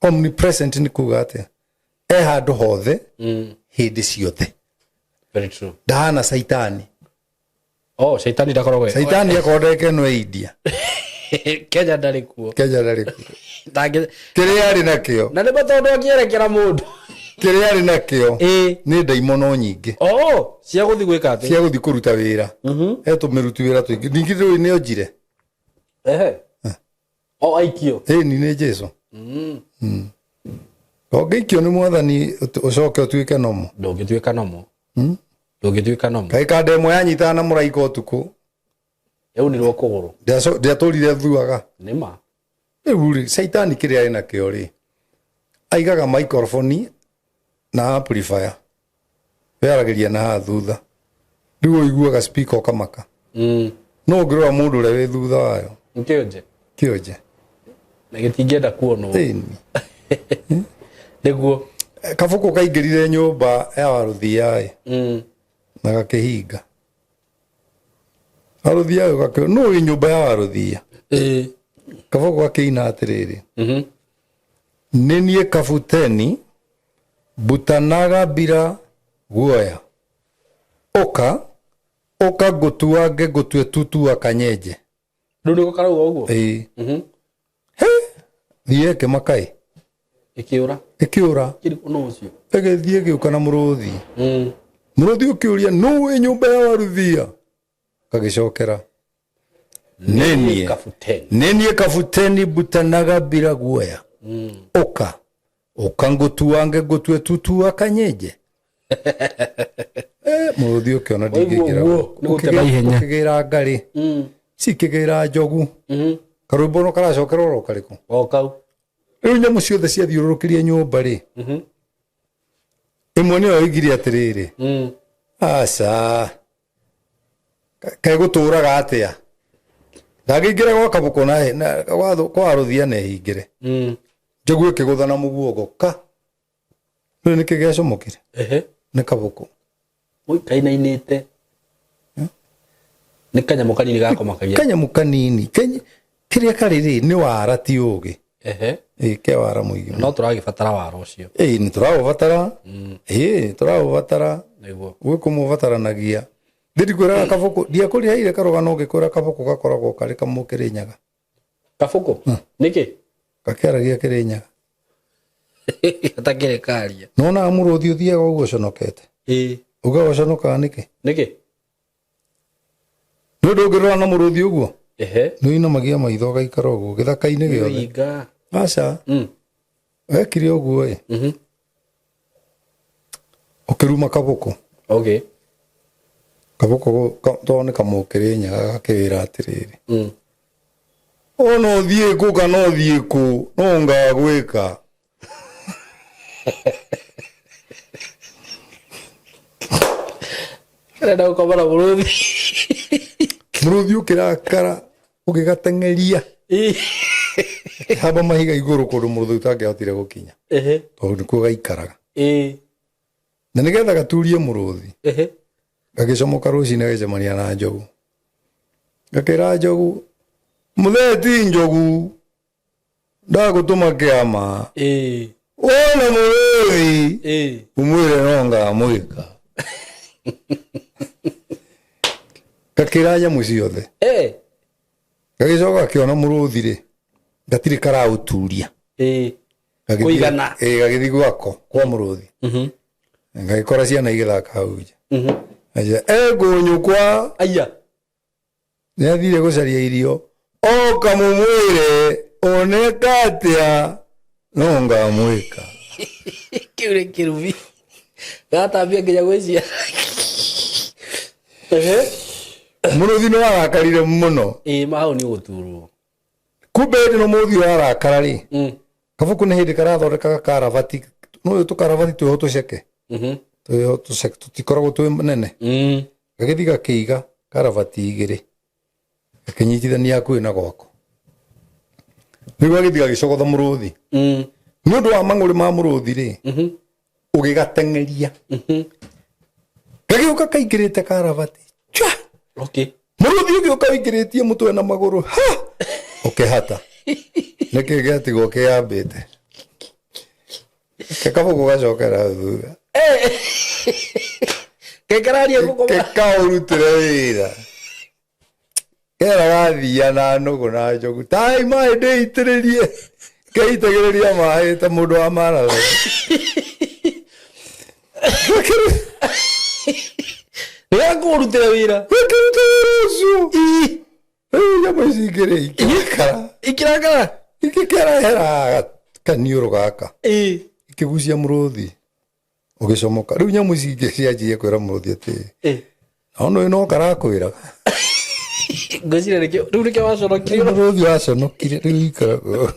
Omnipresent nĩ kuga atĩa? E handũ hothe, hĩndĩ ciothe. Very true. Ndahana Saitani. Oh, Saitani ndakoragwo e- Saitani akorwo ndagĩka ĩno e India. Kenya ndarĩ kuo. Kenya ndarĩ kuo. Ndangĩ- Kĩrĩa arĩ nakĩo. Na nĩ tondũ angĩerekera mũndũ. Kĩrĩa arĩ nakĩo. Ĩ. Nĩ ndaimono nyingĩ. Oh, cia gũthiĩ gwĩka atĩ? Cia gũthiĩ kũruta wĩra. He tũmĩruti wĩra tũingĩ. Ningĩ ndũĩ nĩ onjire. Ehe. O aikio. Ĩni nĩ Jesu. Ũngĩikio nĩ mwathani ũcoke ũtuĩke nomo. Ndũngĩtuĩka nomo. Ndũngĩtuĩka nomo. Kaĩ kanda ĩmwe yanyitaga na mũraika ũtukũ. Yaunirwo kũgũrũ. Ndiatũrire thuaga. Nĩ ma. Rĩu rĩ, Caitani kĩrĩa arĩ nakĩo rĩ, aigaga microphone na amplifier. We aragĩria na haha thutha. Rĩu ũiguaga speaker ũkamaka. No ũngĩrora mũndũ ũrĩa wĩ thutha wayo. Kĩonje. Kĩonje. Na gĩtingĩenda kuonwo. Ĩni. Nĩguo. Kabuku kaingĩrire nyũmba ya Warũthia ĩ. Na gakĩhinga. Warũthia agĩũka nũ wĩ nyũmba ya Warũthia? Kabũkũ gakĩina atĩrĩrĩ, nĩ niĩ kabuteni mbutanaga mbira guoya, ũka ũka ngũtuange ngũtue tutu wa kanyenje. Rĩu nĩko karauga ũguo? Ĩĩ. Thiĩ ĩkĩmaka ĩ. Ĩkĩũra. Ĩkĩũra. Kĩrĩkũ nũ ũcio? Ĩgĩthiĩ ĩgĩũka na mũrũthi. Mũrũthi ũkĩũria nũ wĩ nyũmba ya Waruthia? Gagĩcokera, nĩ niĩ Kabuteni. Nĩ niĩ kabuteni mbutanaga mbira guoya, ũka ũka ngũtuange ngũtue tutu wa kanyenje. Mũrũthi ũkĩona ndingĩingĩra Waigua ũguo, gũkũ. nĩ gũtema ihenya. Ũkĩgĩra ngarĩ, cikĩgĩra njogu, karwĩmbo no karacokera oro karĩkũ? O kau. Rĩu nyamũ ciothe ciathiũrũrũkĩria nyũmba rĩ, ĩmwe nĩyo yoigire atĩrĩrĩ, aca kaĩ gũtũraga atĩa, ndangĩingĩra gwa kabũkũ na kwa Rũthia na ĩhingĩre. Njogu ĩkĩgũtha na mũguongo ka rĩu nĩkĩ gĩacomokire? Nĩ kabũkũ. Ui, kainainĩte. Nĩ kanyamũ kanini gakomakagia. Kanyamũ kanini kĩrĩa karĩ rĩ nĩ wara ti ũgĩ. Ĩĩ, ke wara mũingĩ. No tũragĩbatara wara ũcio. Ĩĩ, nĩ tũraũbatara. Ĩĩ, nĩ tũraũbatara. Nĩguo. Gwĩ kũmwe ũbataranagia. Ndĩ ndikwĩraga kabũkũ, ndiakũrĩhaire karũgano ngĩkwĩra kabũkũ gakoragwo karĩ kamũ Kĩrĩnyaga. Kabũkũ? Nĩkĩ? Gakĩaragia Kĩrĩnyaga. Gatakĩrĩ karia. Nĩwonaga mũrũthi ũthiaga ũguo ũconokete? Ĩĩ. Ugaga ũconokaga nĩkĩ? Nĩkĩ? Nĩ ũndũ ũngĩrora na mũrũthi ũguo? Nĩ ũinamagia maitho ũgaikara ũguo gĩthaka-inĩ gĩothe. Ũhinga. Aca. Wekire ũguo ĩ. Ũkĩruma kabũkũ. Kabũkũ tondũ nĩ kamũ Kĩrĩnyaga gakĩwĩra atĩrĩrĩ. Ona ũthiĩ kũ kana ũthiĩ kũ, no ngagwĩka. Arenda gũkoma na mũrũthi. Mũrũthi ũkĩrakara ũgĩgateng'eria. Hamba mahiga igũrũ kũndũ mũrũthi ũtangĩahotire gũkinya. Tondũ nĩkuo gaikaraga. Na nĩgetha gaturie mũrũthi. Gagĩcomoka rũcinĩ gagĩcemania na njogu. Gakĩra njogu, mũthee ti njogu, ndagũtũma kĩama. Wona mũrũthi, ũmwĩre no ngamwĩka. Gakĩra nyamũ ciothe. Gagĩcoka gakĩona mũrũthi rĩ, gatirĩ karaũturia. Kũigana. Gagĩthiĩ gwako kwa mũrũthi. Gagĩkora ciana igĩthaka hau nja. Agĩcira, ngũnyũkwa. Aya. Nĩathire gũcaria irio. Oka mũmwĩre oneka atĩa no ngamwĩka. Kĩu nĩ kĩrumi. Gatambia nginya gwĩ ciana. Mũrũthi nĩ warakarire mũno. Ĩĩ, ma hau nĩ ũgũturwo. Kumbe hĩndĩ ĩno mũrũthi ũrarakara rĩ, kabũkũ nĩ hĩndĩ karathondekaga karabati. Nĩ ũyũ tũkarabati twĩho tũceke. Twĩho tũceke tũtikoragwo twĩ nene. Gagĩthiĩ gakĩiga karabati igĩrĩ. Gakĩnyitithania hakuhĩ na gwako. Nĩguo gagĩthiĩ gagĩcogotha mũrũthi. Nĩ ũndũ wa mang'ũrĩ ma mũrũthi rĩ, ũgĩgateng'eria. Gagĩũka kaingĩrĩte karabati. Chwa! Mũrũthi ũgĩũka ũingĩrĩtie mũtwe na magũrũ. Ha! Ũkĩhata. Nĩkĩ gĩatigwo kĩambĩte? Kabũkũ gacokera thutha. Kekararia gũkoma. Kekaũrutĩre wĩra. Kera gathia na nũgũ na njogu. Tai maĩ ndĩitĩrĩrie. Keitagĩrĩria maĩ ta mũndũ wa marathon. Nĩgakũrutĩra wĩra. Gakĩruta wĩra ũcio. Rĩu nyamũ ici ingĩ rĩ, ikĩrakara. Ikĩrakara? Ikĩkerehera kaniũrũ gaka. Ikĩgucia mũrũthi. Ũgĩcomoka. Rĩu nyamũ ici ingĩ cianjirie kwĩra mũrũthi atĩ, ona ũyũ no karakwĩra. Ngwĩciria nĩkĩo, rĩu nĩkĩo waconokire. Mũrũthi waconokire, rĩu ikaragwo.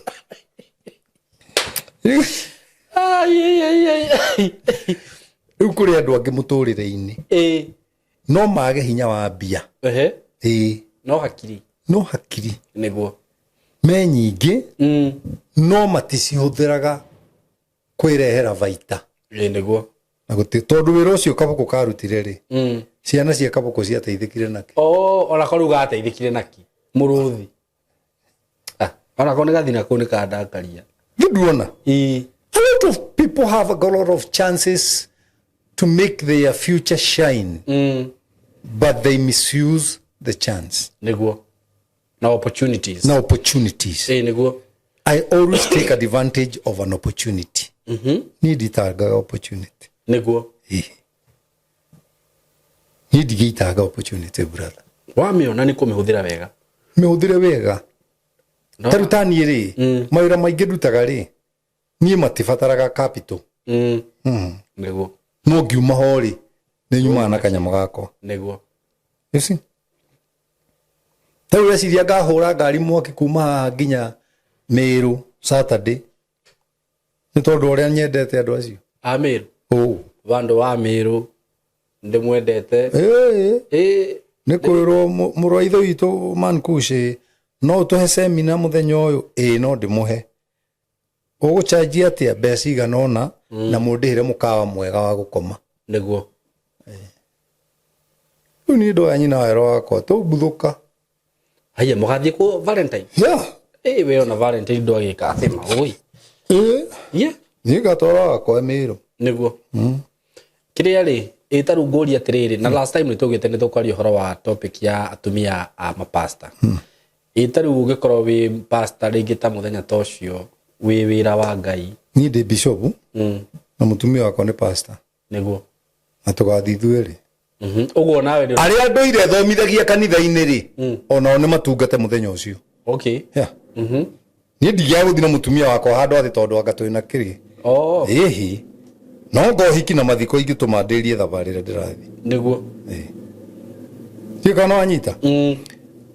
Ai, ai, ai, ai. Rĩu kũrĩ andũ angĩ mũtũrĩre-inĩ. No mage hinya wa mbia. No hakiri. No hakiri. Nĩguo. Me nyingĩ, no maticihũthĩraga kwĩrehera baita. Ĩĩ, nĩguo. Na gũtirĩ, tondũ wĩra ũcio kabũkũ karutire rĩ, Ciana cia kaboko ciateithĩkire nake. Oh, ona ko rĩu gateithĩkire naki mũrũthi. Ah, ona ko nĩ gathina kũu nĩ kandakaria. Nduona. Ĩĩ. A lot of people have a lot of chances to make their future shine, but they misuse the chance. Nĩguo. Na opportunities. Na opportunities. Ĩĩ nĩguo. I always take advantage of an opportunity. Niĩ nditangaga opportunity. Nĩguo. Ĩĩ. Niĩ ndigĩitanga opportunity, brother. Wamĩona nĩ kũmĩhũthĩra wega. Mĩhũthĩre wega. No. Ta rĩu ta niĩ rĩ, mawĩra maingĩ ndutaga rĩ, niĩ matibataraga capital. Nĩguo. No ngiuma ho rĩ, nĩ nyumaga na kanyamũ gakwa. Nĩguo. You see? Ta rĩu weciria ngahũra ngari mwaki kuma haha nginya Meru Saturday nĩ tondũ ũrĩa nyendete andũ acio. A Meru. Ũ. Vandũ wa Meru ndĩmwendete. Ĩĩ. Ĩĩ. Nĩ kwĩrwo mũrũ wa ithe witũ Mankush no ũtũhe semina mũthenya ũyũ? Ĩĩ no ndĩmũhe. Ũgũcanjia atĩa? Mbeca igana ũna na mũndĩhĩre mũkawa mwega wa gũkoma. Nĩguo. Rĩu niĩ ndoya nyina wero wakwa tũmbuthũka. Haiya mũgathiĩ kũ Valentine? Yeah. Ĩĩ we ona Valentine ndwagĩka atĩ maũĩ. Ĩĩ. Yeah. Niĩ ngatwara wakwa Meru. Nĩguo. Kĩrĩa rĩ, ĩ ta rĩu ngũria atĩrĩrĩ, na last time nĩ tũgĩte nĩ tũkwaria ũhoro wa topic ya atumia a mapasta. Ĩ ta rĩu ũngĩkorwo wĩ pastor rĩngĩ ta mũthenya ta ũcio wĩ wĩra wa Ngai. Niĩ ndĩ bishop na mũtumia wakwa nĩ pastor. Nĩguo. Na tũgathiĩ ithuerĩ. Ũguo nawe nĩ Arĩa ndũire thomithagia kanitha-inĩ rĩ, onao nĩ matungate mũthenya ũcio. Okay. Yeah. Niĩ ndigĩaga gũthiĩ na mũtumia wakwa handũ atĩ tondũ anga twĩna kĩrĩ. Oh. Ĩhi. No ngo hiki na mathiko ingĩtũma ndĩrie thabarĩ ĩrĩa ndĩrathiĩ. Nĩguo. Ĩĩ. Ndiũĩ kana wanyita?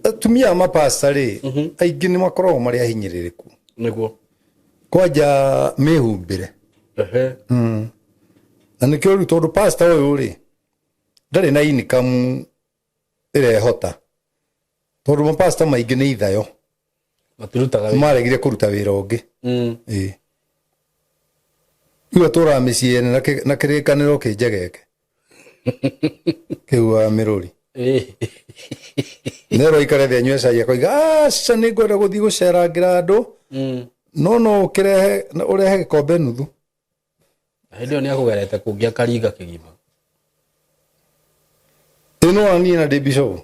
Atumia a mapasta rĩ, aingĩ nĩ makoragwo marĩ ahinyĩrĩrĩku. Nĩguo. Kwanja mĩhumbĩre. Ehe. Na nĩkĩo rĩu tondũ pastor ũyũ rĩ, ndarĩ na income ĩrehota. Tondũ mapasta maingĩ nĩ ithayo. Matirutaga wĩra. Maregire kũruta wĩra ũngĩ. Ĩĩ. Rĩu atũraga mĩciĩ ene na kĩrĩkanĩro kĩnjegeke. Kĩu wa mĩrũri. Ĩĩ. Nero aikare thĩ anyue cai akoiga, aca nĩ ngwenda gũthiĩ gũcerangĩra andũ. No no ũkĩrehe, ũrehe gĩkombe nuthu. Hĩndĩ ĩyo nĩ akũgerete kũngĩ akaringa kĩgima. Ĩno no niĩ na ndĩ bishop.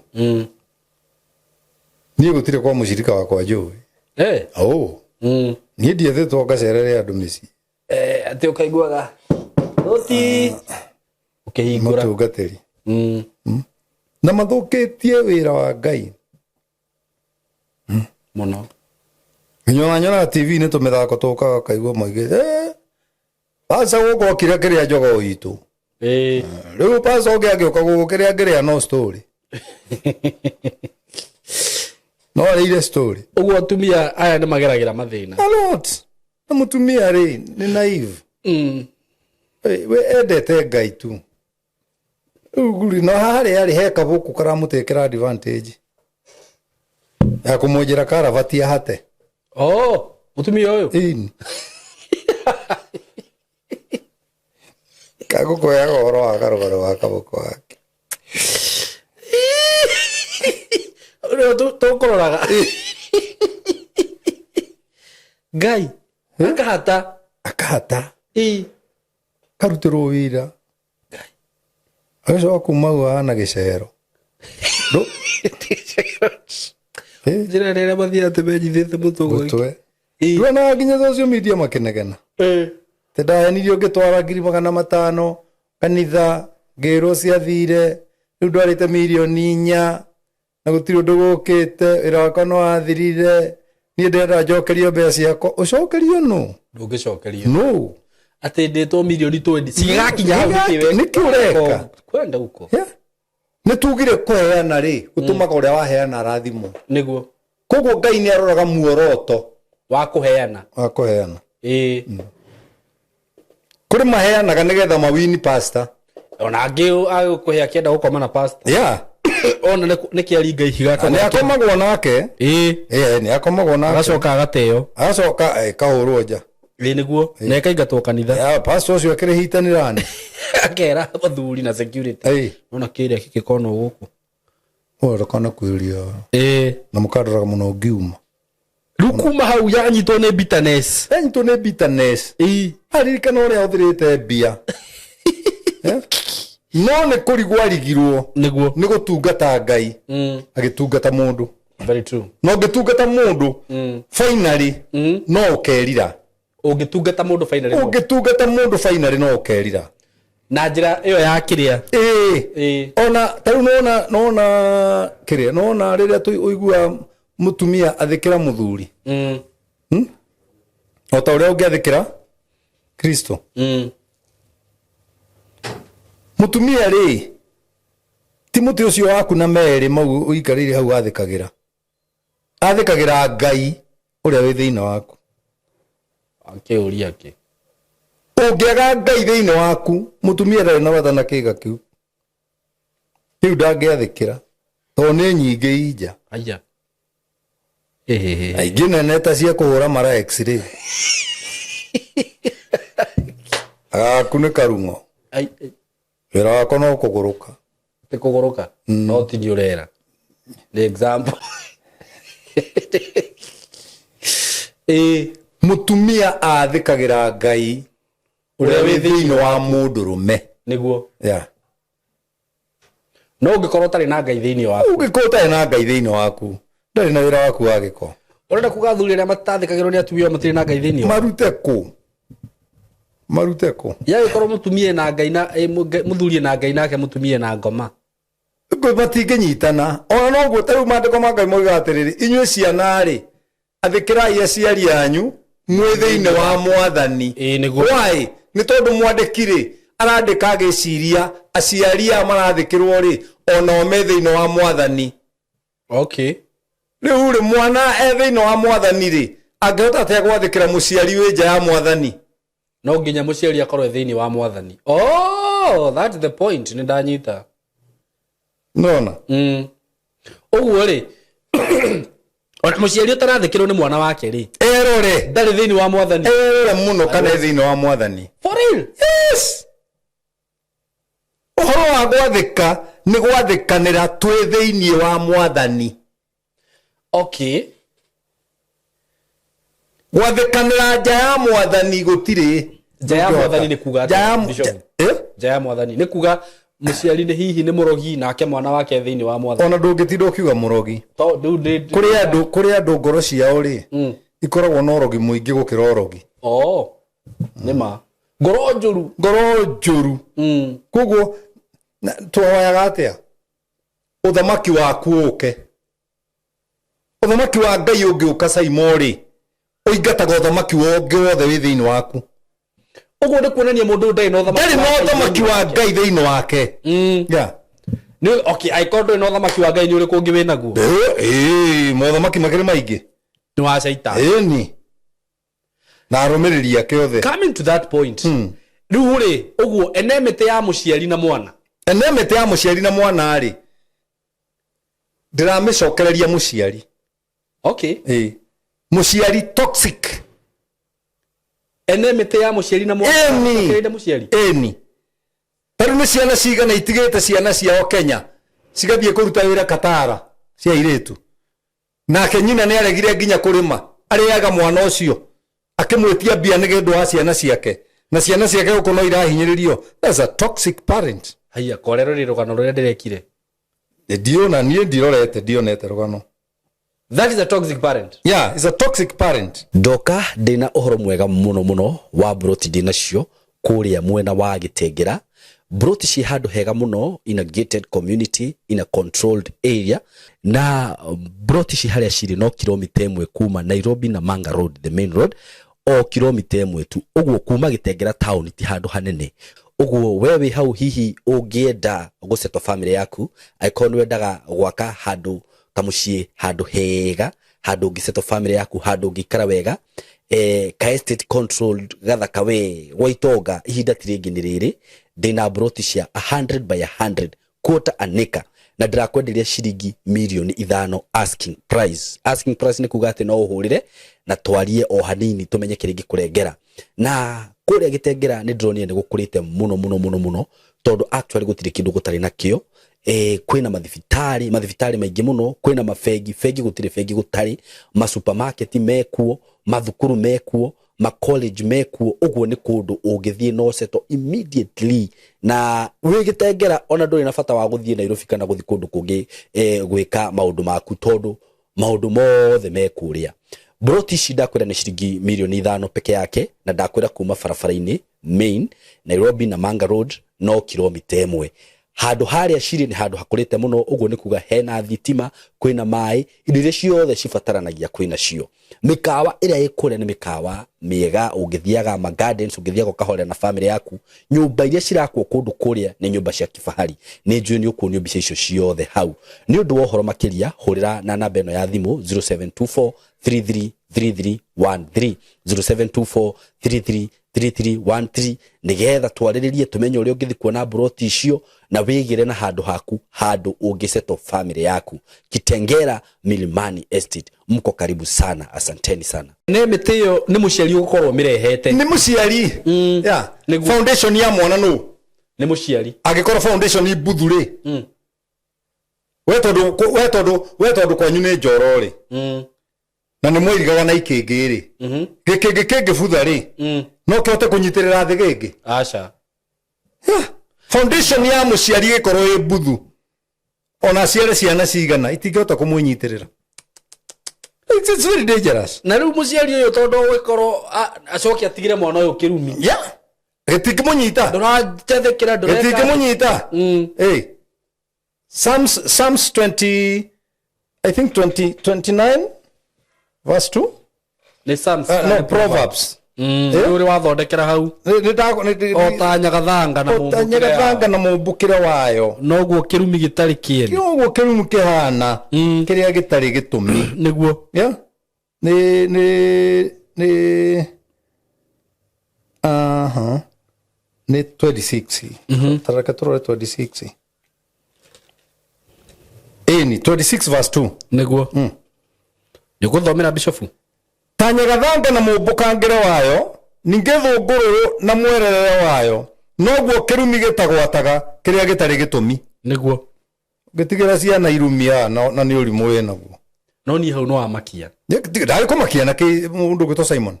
Niĩ gũtirĩ kwa mũcirika wakwa njũĩ. Oh. Niĩ ndiethĩtwo ngacerere andũ mĩciĩ. Atĩ ũkaiguaga rũti ũkĩhingũra. Mũtungatĩri. Na mathũkĩtie wĩra wa Ngai. Mũno. Nginya ona nyonaga TV-inĩ tũmĩthako tũkaga ũkaigua moigĩte, Pasa gũkũ okire kĩrĩa njogoo itũ. Rĩu pasa ũngĩ angĩũka gũkũ kĩrĩa ngĩrĩa no story. No arĩire story. Ũguo atumia aya nĩ mageragĩra mathĩna. A lot. Na mũtumia rĩ, nĩ naive. We endete Ngai tu. Rĩu rĩ, no harĩa arĩ he kabũkũ karamũtekera advantage. Ya kũmwenjera karabati ahate. Oh, mũtumia ũyũ? Ĩni. Kagũkũheaga ũhoro wa karũgano ga kabũkũ gake. Rĩu tũkũroraga. Ngai, akahata. Akahata. Ĩ. Karutĩrwo wĩra. Agacoka kuma hau ahana gĩcero. Njĩra ĩrĩa mathiaga atĩ menyithĩte mũtwe gwake. Mũtwe. Nduonaga nginya social media makĩnegena. Te ndahenirio ngĩtwara 500,000 kanitha ngĩrwo ciathire rĩu ndwarĩte 4 mirioni na gũtirĩ ũndũ gũkĩte wĩra wakwa nĩ wathirire niĩ ndĩrenda njokerio mbeca ciakwa. Ũcokerio nũ? Ndũngĩcokerio. Nũ? Atĩ ndĩtwo 20 mirioni cigakinya hau nĩkĩ we? Nĩkĩ ũreka? Kwenda huko. Yeah. Nĩ tugire kũheana rĩ, gũtũmaga ũrĩa waheana arathimwo. Nĩguo. Koguo Ngai nĩ aroraga muoroto wa kũheana. Wa kũheana. Ĩĩ. Kũrĩ maheanaga nĩgetha mawini pastor. Ona angĩ agũkũhe akĩenda gũkoma na pastor. Yeah. Ona nĩ kĩaringa ihiga Nĩ akomagwo nake. Ĩĩ. Ĩĩ, nĩ akomagwo nake. Agacoka agateo. Agacoka kahũrwo nja. Ĩ nĩguo na ĩkaingatwo kanitha. Ya, pastor ũcio akĩrĩhitanĩra nĩ Akera athuri na security. Ĩĩ. Nona kĩrĩa gĩkĩkonwo gũkũ. Ndakana kwĩria. Ĩ. Na mũkandoraga mũno ngiuma. Rĩu kuma hau yanyitwo nĩ bitterness. Yanyitwo nĩ bitterness. Ĩ. Aririkana ũrĩa ahũthĩrĩte mbia. Eh? No nĩ kũrigwo arigirwo. Nĩguo. Nĩ gũtungata Ngai. Agĩtungata mũndũ. Very true. Na ũngĩtungata mũndũ, finally, no ũkerira. Ũngĩtungata mũndũ finally. Ũngĩtungata mũndũ finally no ũkerira. Na njĩra ĩyo ya kĩrĩa. Ĩĩ. Ĩĩ. Ona ta rĩu nona nona kĩrĩa nona rĩrĩa ũigua mũtumia athĩkĩra mũthuri. O ta ũrĩa ũngĩathĩkĩra Kristo. Mũtumia rĩ, ti mũtĩ ũcio waku na merĩ mau ũikarĩire hau athĩkagĩra. Athĩkagĩra Ngai ũrĩa wĩ thĩinĩ waku. Akĩũria kĩ? Ũngĩaga Ngai thĩinĩ waku, mũtumia ndarĩ na bata na kĩga kĩu. Kĩu ndangĩathĩkĩra. Tondũ nĩ nyingĩ inja. Aya. Ĩhĩhĩ. Aingĩ nene ta cia kũhũra mara x-ray. Agaku nĩ karung'o. Ai, ai. Wĩra wakwa no kũgũrũka. Ti kũgũrũka. No ti nĩ ũrera. Nĩ example. Ĩĩ. Mũtumia athĩkagĩra Ngai ũrĩa wĩ thĩinĩ wa mũndũrũme. Nĩguo. Yeah. No ũngĩkorwo ũtarĩ na Ngai thĩinĩ waku. Ũngĩkorwo ũtarĩ na Ngai thĩinĩ waku, ndarĩ na wĩra waku wa gĩko. Ũrenda kuga athuri arĩa matathĩkagĩrwo nĩ atumia matirĩ na Ngai thĩinĩ wao? Marute kũ? Marute kũ? Yagĩkorwo mũtumia na Ngai na mũthuri na Ngai nake mũtumia na ngoma. Matingĩnyitana. Ona noguo ta rĩu maandĩko ma Ngai moigaga atĩrĩrĩ, inyuĩ ciana rĩ, athĩkĩrai aciari anyu mwĩ thĩinĩ wa Mwathani. Ĩĩ, nĩguo. Why? Nĩ tondũ mwandĩki rĩ, arandĩka agĩciria aciari aya marathĩkĩrwo rĩ, onao me thĩinĩ wa Mwathani. Okay. Rĩu rĩ, mwana e thĩinĩ wa Mwathani rĩ, angĩhota atĩa gwathĩkĩra mũciari wĩ nja ya Mwathani? No nginya mũciari akorwo e thĩinĩ wa Mwathani. Oh, that's the point. Nĩ ndanyita. Nona. Ũguo rĩ, ona mũciari ũtarathĩkĩrwo nĩ mwana wake rĩ, Erore. ndarĩ thĩinĩ wa Mwathani. Erore mũno kana e thĩinĩ wa Mwathani. For real? Yes. Ũhoro wa gwathĩka nĩ gwathĩkanĩra twĩ thĩinĩ wa Mwathani. Okay. Gwathĩkanĩra nja ya Mwathani gũtirĩ. Nja ya Mwathani nĩ kuga Nja ya atĩa, Bishop? Eh? Nja ya Mwathani nĩ kuga mũciari nĩ hihi nĩ mũrogi nake mwana wake thĩinĩ wa Mwathani. Ona ndũngĩtinda ũkiuga mũrogi. To, rĩu nĩ- Kũrĩ andũ ngoro ciao rĩ, ikoragwo na ũrogi mũingĩ gũkĩra ũrogi. Oh, nĩ ma. Ngoro njũru. Ngoro njũru. Koguo, tũhoyaga atĩa? Ũthamaki waku ũke. Ũthamaki wa Ngai ũngĩũka Saimo rĩ, ũingataga ũthamaki wongĩ wothe wĩ thĩinĩ waku. Ũguo nĩ kuonania mũndũ ndarĩ na ũthamaki Ndarĩ na wa Ngai ũthamaki thĩinĩ wa wake. Ngai thĩinĩ wake. Yeah. Nĩ, okay, angĩkorwo ndũrĩ na ũthamaki wa Ngai nĩ ũrĩkũ ũngĩ wĩ naguo? Mothamaki makĩrĩ maingĩ. Nĩ wa Shaitani. Ĩni. Na arũmĩrĩri ake othe. Coming to that point. Rĩu rĩ, ũguo ene mĩtĩ ya mũciari na mwana. Ene mĩtĩ ya mũciari na mwana rĩ, ndĩramĩcokereria mũciari. Okay. Ĩĩ. Mũciari toxic. Ene mĩtĩ ya mũciari na mwana. Ĩni. Cokereria mũciari. Ĩni. Ta rĩu nĩ ciana cigana itigĩte ciana ciao Kenya cigathiĩ kũruta wĩra Katara cia airĩtu. Nake nyina nĩ aregire nginya kũrĩma, arĩaga mwana ũcio akĩmwĩtia mbia nĩ ũndũ wa ciana ciake, na ciana ciake gũkũ no irahinyĩrĩrio. That's a toxic parent. Haiya, korero rĩ rũgano rũrĩa ndĩrekire. Ndiona, niĩ ndirorete, ndionete rũgano. That is a toxic parent. Yeah, it's a toxic parent. Ndoka ndĩna ũhoro mwega mũno mũno wa broti ndĩnacio kũrĩa mwena wa Gĩtengera. Broti ciĩ handũ hega mũno in a gated community in a controlled area, na broti ci harĩa cirĩ no kilomita ĩmwe kuma Nairobi na Manga Road, the main road, o kilomita ĩmwe tu. Ũguo kuma Gĩtengera town ti handũ hanene. Ũguo we wĩ hau hihi ũngĩenda gũsettle family yaku, angĩkorwo nĩ wendaga gwaka handũ kamũciĩ, handũ hega, handũ ũngĩsettle family yaku, handũ ũngĩikara wega, ka estate controlled gathaka we gwa itonga, ihinda ti rĩngĩ nĩ rĩrĩ. Ndĩna broti cia 100 by 100 quarter an acre, na ndĩrakwenderia ciringi mirioni 5 asking price. Asking price nĩ kuga atĩ no ũhũrĩre na twarie o hanini tũmenye kĩrĩa ingĩkũrengera. Na kũrĩa Gĩtengera nĩ ndĩronire nĩ gũkũrĩte mũno mũno mũno mũno, tondũ actually gũtirĩ kĩndũ gũtarĩ nakĩo. Kwĩna mathibitarĩ, mathibitarĩ maingĩ mũno, kwĩna mabengi, bengi gũtirĩ bengi gũtarĩ, masupermarket mekuo, mathukuru mekuo, ma college mekuo. Ũguo nĩ kũndũ ũngĩthiĩ no settle immediately, na wĩ Gĩtengera ona ndũrĩ na bata wa gũthiĩ Nairobi kana gũthiĩ kũndũ kũngĩ gwĩka maũndũ maku, tondũ maũndũ mothe me kũrĩa. Broti ici ndakwĩra nĩ ciringi mirioni 5 peke yake, na ndakwĩra kuma barabara-inĩ main Nairobi na Manga Road no kilomita 1. Handũ harĩa cirĩ nĩ handũ hakũrĩte mũno, ũguo nĩ kuga hena thitima, kwĩna maĩ, indo iria ciothe cibataranagia kwĩna cio. Mĩkawa ĩrĩa ĩ kũrĩa nĩ mĩkawa mĩega, ũngĩthiaga ma gardens, ũngĩthiaga ũkahorera na family yaku. Nyũmba iria cirakwo kũndũ kũrĩa nĩ nyũmba cia kifahari. Nĩ njũĩ nĩ ũkuonio mbica icio ciothe hau. Nĩ ũndũ wa ũhoro makĩria, hũrĩra na namba ĩno ya thimũ 0724 333313, 0724 333313, nĩgetha twarĩrĩrie tũmenye ũrĩa ũngĩthiĩ kuona mburoti icio na wĩgĩre na handũ haku, handũ ũngĩsettle family yaku. Kitengera Milimani Estate, mko karibu sana, asanteni sana. Nĩ mĩtĩ ĩyo nĩ mũciari ũgũkorwo mĩrehete. Nĩ mũciari. Yeah. Nĩguo. Foundation ya mwana nũ? Nĩ mũciari. Angĩkorwo foundation imbuthu rĩ, we tondũ kwanyu nĩ njoro rĩ, na nĩ mwĩrigaga na ikĩngĩ rĩ, gĩkĩngĩ kĩngĩbutha rĩ, no kĩhote kũnyitĩrĩra thĩ gĩngĩ? Aca. Yeah. Foundation ya mũciari gĩkorwo ĩ mbuthu, ona aciare ciana cigana, itingĩhota kũmwĩnyitĩrĩra. It's very dangerous. Na rĩu mũciari ũyũ, tondũ ũgĩkorwo acoke atigĩre mwana ũyũ kĩrumi. Yeah, gĩtingĩmũnyita. Ndũrajathĩkĩra, ndũreka. Gĩtingĩmũnyita. Hey. Psalms 20, I think 20, 29 verse 2. Nĩ Psalms? No, Proverbs. Nĩ ũrĩ wathondekera hau. Nĩ O ta nyagathanga na o ta mũmbũkĩre nyagathanga na mũmbũkĩre wayo. Noguo kĩrumi gĩtarĩ kĩene. Ũguo kĩrumi kĩhana kĩrĩa gĩtarĩ gĩtũmi. Nĩguo. Yeah. Nĩ aha nĩ 26. Tareke tũrore 26, ĩni 26 verse 2. Nĩguo nĩ ũgũthomera, bishofu. Ta nyagathanga na mũmbũkangĩre wayo, ningĩ thũngũrũrũ na mwererere wayo, noguo kĩrumi gĩtagwataga kĩrĩa gĩtarĩ gĩtũmi. Ngĩtigĩra ciana irumia na nĩ ũrimũ wĩ naguo. No niĩ hau no wamakia. Ndarĩ kũmakia na kĩ mũndũ ũgwĩtwo Simon.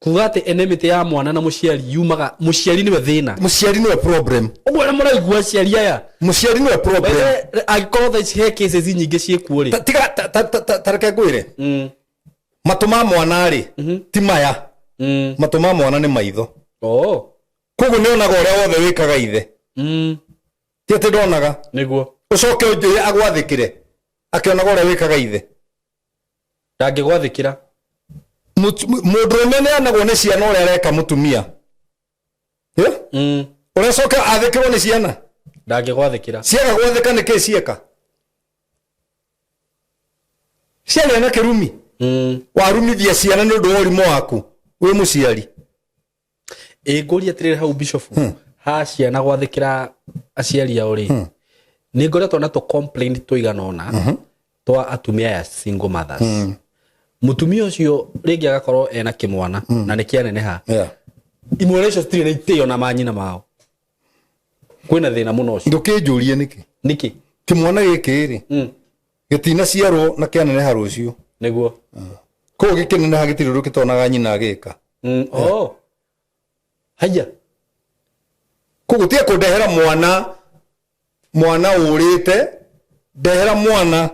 Kuga atĩ enemy ya mwana na mũciari yumaga mũciari nĩwe thĩna. Mũciari nĩwe problem. Ũguo nĩ mũraigua, aciari aya? Mũciari nĩwe problem. Angĩkorwo thaa ici he cases nyingĩ ciĩkuo rĩ. Tiga ta reke ngwĩre, matũ ma mwana rĩ, ti maya. Matũ ma mwana nĩ maitho. Koguo nĩ onaga ũrĩa wothe wĩkaga ithe. Ti atĩ ndonaga. Ũcoke ũnjĩre agwathĩkĩre akĩonaga ũrĩa wĩkaga ithe? Ndangĩgwathĩkĩra. Mũndũrũme nĩ anagwo nĩ ciana ũrĩa areka mũtumia. Eh? Ũracoka athĩkĩrwo nĩ ciana? Ndangĩgwathĩkĩra. Ciaga gwathĩka nĩ kĩ cieka? Ciagĩa na kĩrumi. Warumithia ciana nĩ ũndũ wa ũrimũ waku wĩ mũciari. Ĩ ngũria atĩrĩrĩ hau, bishofu, ha ciana gwathĩkĩra aciari ao rĩ, nĩ ngoretwo na tũ complaint tũigana ũna twa atumia aya single mothers. Mũtumia ũcio rĩngĩ agakorwo ena kĩmwana na nĩ kĩaneneha. Imwana icio citirĩ na itĩo na manyina mao. Kwĩna thĩna mũno ũcio. Ndũkĩnjũrie nĩkĩ. Nĩkĩ? Kĩmwana gĩkĩ rĩ, gĩtinaciarwo na kĩaneneha rũciũ. Koguo gĩkĩneneha gĩtirĩ ũndũ gĩtonaga nyina agĩka. Oh. Haya. Koguo tiga kũndehera mwana ũrĩte, ndehera mwana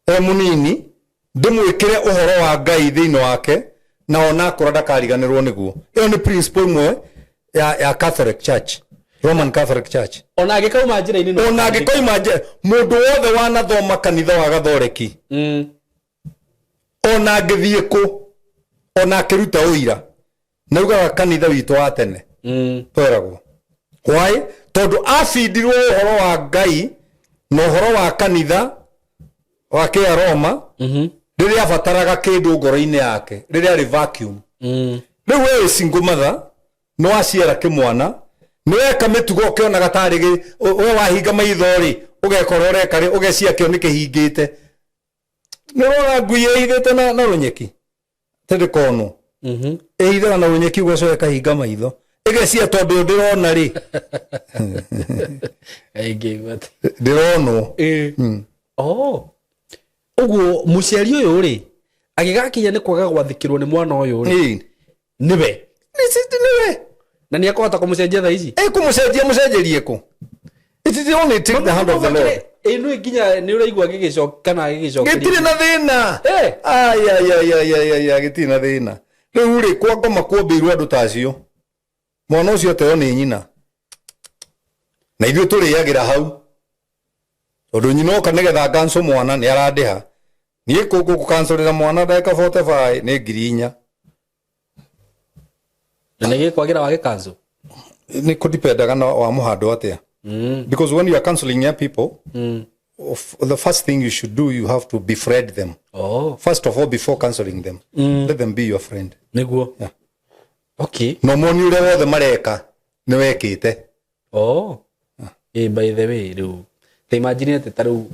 e mũnini, ndĩmwĩkĩre ũhoro wa Ngai thĩinĩ wake, na ona akũra ndakariganĩrwo nĩguo. Ĩyo nĩ principle ĩmwe ya Catholic Church, Roman Catholic Church. Ona angĩkauma njĩra-inĩ no Ona angĩkoima nje, mũndũ wothe wanathoma kanitha wa Gathoreki, ona angĩthiĩ kũ, ona akĩruta ũira, naugaga kanitha witũ wa tene. Tweragwo why? Tondũ abindirwo ũhoro wa Ngai na ũhoro wa kanitha wa kĩa Roma rĩrĩa abataraga kĩndũ ngoro-inĩ yake, rĩrĩa arĩ vacuum. Rĩu we wĩ single mother, nĩ waciara kĩmwana, nĩ weka mĩtugo ũkĩonaga tarĩ we wahinga maitho rĩ, ũgekora ũreka rĩ, ũgecia kĩo nĩ kĩhingĩte. Nĩ ũrona ngui ĩhithĩte na rũnyeki tĩndĩ konwo. Ĩhithaga na rũnyeki ũgacoka ĩkahinga maitho, ĩgecia tondũ ũyũ ndĩrona rĩ. Aingĩigua atĩ Ndĩronwo. Oh, ũguo mũciari ũyũ rĩ, agĩgakinya nĩ kwaga gwathĩkĩrwo nĩ mwana ũyũ rĩ, nĩwe. Nĩwe. Na nĩ ekũhota kũmũcenjia thaa ici? Ĩkũmũcenjia, mũcenjerie kũ? It is only take the hand of the Lord. Ĩno nginya nĩ ũraigua gĩgĩcoka kana gĩgĩcokeria. Gĩtirĩ na thĩna. Ayayayayaya, gĩtirĩ na thĩna. Rĩu rĩ, kwa ngoma kuombĩirwo andũ ta acio, mwana ũcio ateo nĩ nyina, na ithuĩ tũrĩagĩra hau, tondũ nyina oka nĩgetha nganco mwana nĩ arandĩha niĩ gũkancorera mwana ndagĩka 45 nĩ 4,000. Na nĩ gĩkwagĩra wa gĩkanzo. Nĩ kũdipendaga na wa mũhando atĩa, because when you are counseling young people, the first thing you should do, you have to befriend them first of all before counseling them. Let them be your friend. Nĩguo. Okay. No moni ũrĩa wothe mareka nĩ wekĩte. Oh. By the way, rĩu ta imagine atĩ ta rĩu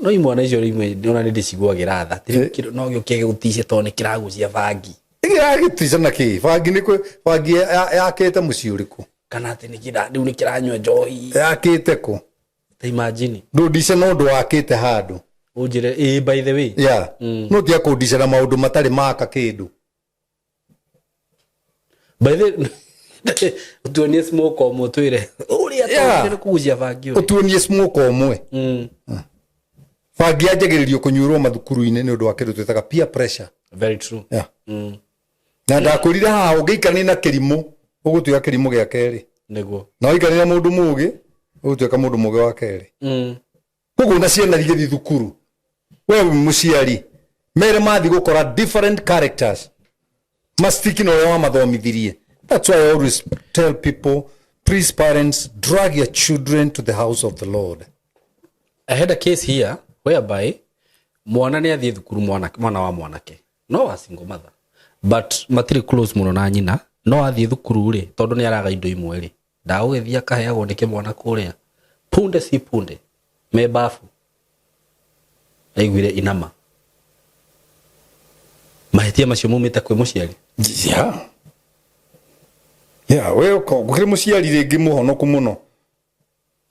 no imwana icio imwe ona nĩ ndĩciguagĩra tha. Ti rĩu no gĩũke gĩgũtice tondũ nĩ kĩragucia bangi. Ĩgĩragitica na kĩ? Bangi nĩ kwĩ bangi yakĩte mũciĩ ũrĩkũ? Kana atĩ nĩ kĩra rĩu nĩ kĩranyua njohi. Yakĩte kũ? Ta imagine. Ndũndice na ũndũ wakĩte handũ. Ũnjĩre by the way. Yeah. No tiga kũndicera maũndũ matarĩ maka kĩndũ. By the ũtuonie smoke ũmwe ũtwĩre ũrĩa tondũ nĩ kũgucia bangi ũrĩa. Ũtuonie smoke ũmwe. Bangi yanjagĩrĩrio kũnyuĩrwo mathukuru-inĩ nĩ ũndũ wa kĩndũ twĩtaga peer pressure. Very true. Yeah. Na ndakwĩrire haha, ũngĩikarania na kĩrimũ ũgũtuĩka kĩrimũ gĩa kerĩ. Nĩguo. Na ũikarania na mũndũ mũũgĩ ũgũtuĩka mũndũ mũũgĩ wa kerĩ. Koguo na ciana igĩthiĩ thukuru, we wĩ mũciari, mere mathiĩ gũkora different characters, mastiki na ũrĩa wamathomithirie. That's why I always tell people, please parents, drag your children to the house of the Lord. I had a case here whereby mwana nĩ athiĩ thukuru, mwana wa mwanake no wa single mother, but matirĩ close mũno na nyina, no athiĩ thukuru rĩ, tondũ nĩ araga indo imwe rĩ, ndagũgĩthiĩ akaheagwo nĩ kĩmwana kũrĩa punde si punde me bafu, aiguire inama mahĩtia macio maumĩte kwĩ mũciari. Yeah, we gũkĩrĩ mũciari rĩngĩ mũhonoku mũno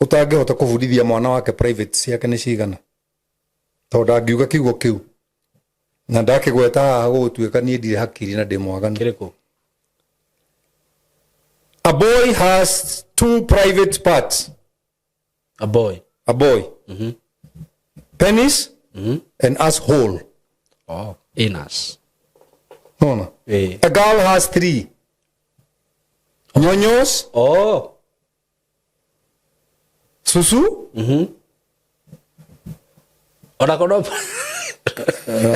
ũtangĩhota kũbundithia mwana wake private ciake nĩ cigana, tondũ ndangiuga kiugo kĩu na ndakĩgweta haha gũgũtuĩka niĩ ndirĩ hakiri na ndĩ mwaganu. Kĩrĩkũ? A boy has two private parts. A boy. A boy, penis and asshole. Oh, anus. Nona. Eh. A girl has three: nyonyos, susu. Ona kono.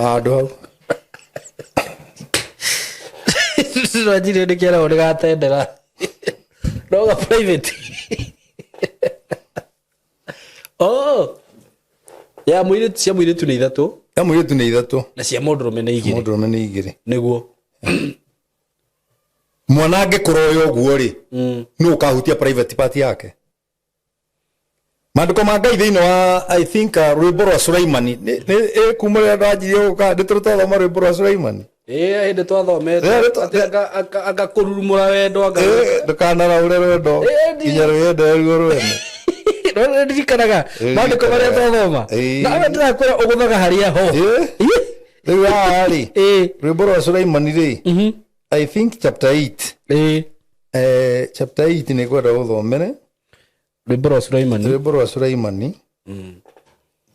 Handũ hau. Rwanjire nĩ kĩaragwo nĩ gatendera no ga private. Oh, ya mũirĩtu, cia mũirĩtu nĩ ithatũ. Ya mũirĩtu nĩ ithatũ. Na cia mũndũrũme nĩ igĩrĩ. Mũndũrũme nĩ igĩrĩ. Nĩguo. Mwana angĩkũra ũyũ ũguo rĩ, nũ ũkahutia private part yake? Maandĩko ma Ngai thĩinĩ wa, I think, rwĩmbo rwa Sulaimani nĩ kuma rĩrĩa ndanjirie gũka nĩ tũrĩ twathoma rwĩmbo rwa Sulaimani. Ĩĩ, hĩndĩ twathomete. Ĩĩ, atĩ anga kũrurumũra wendo anga Ndũkanaraũre rwendo nginya rwĩende ruo rwene. Ndirikanaga maandĩko marĩa twathoma. Nawe ndĩrakwĩra ũgũthaga harĩa ho. Rĩu haha rĩ, rwĩmbo rwa Sulaimani rĩ, I think chapter 8. Chapter 8 nĩ kwenda gũthomere. Rwĩmbo rwa Sulaimani. Rwĩmbo rwa Sulaimani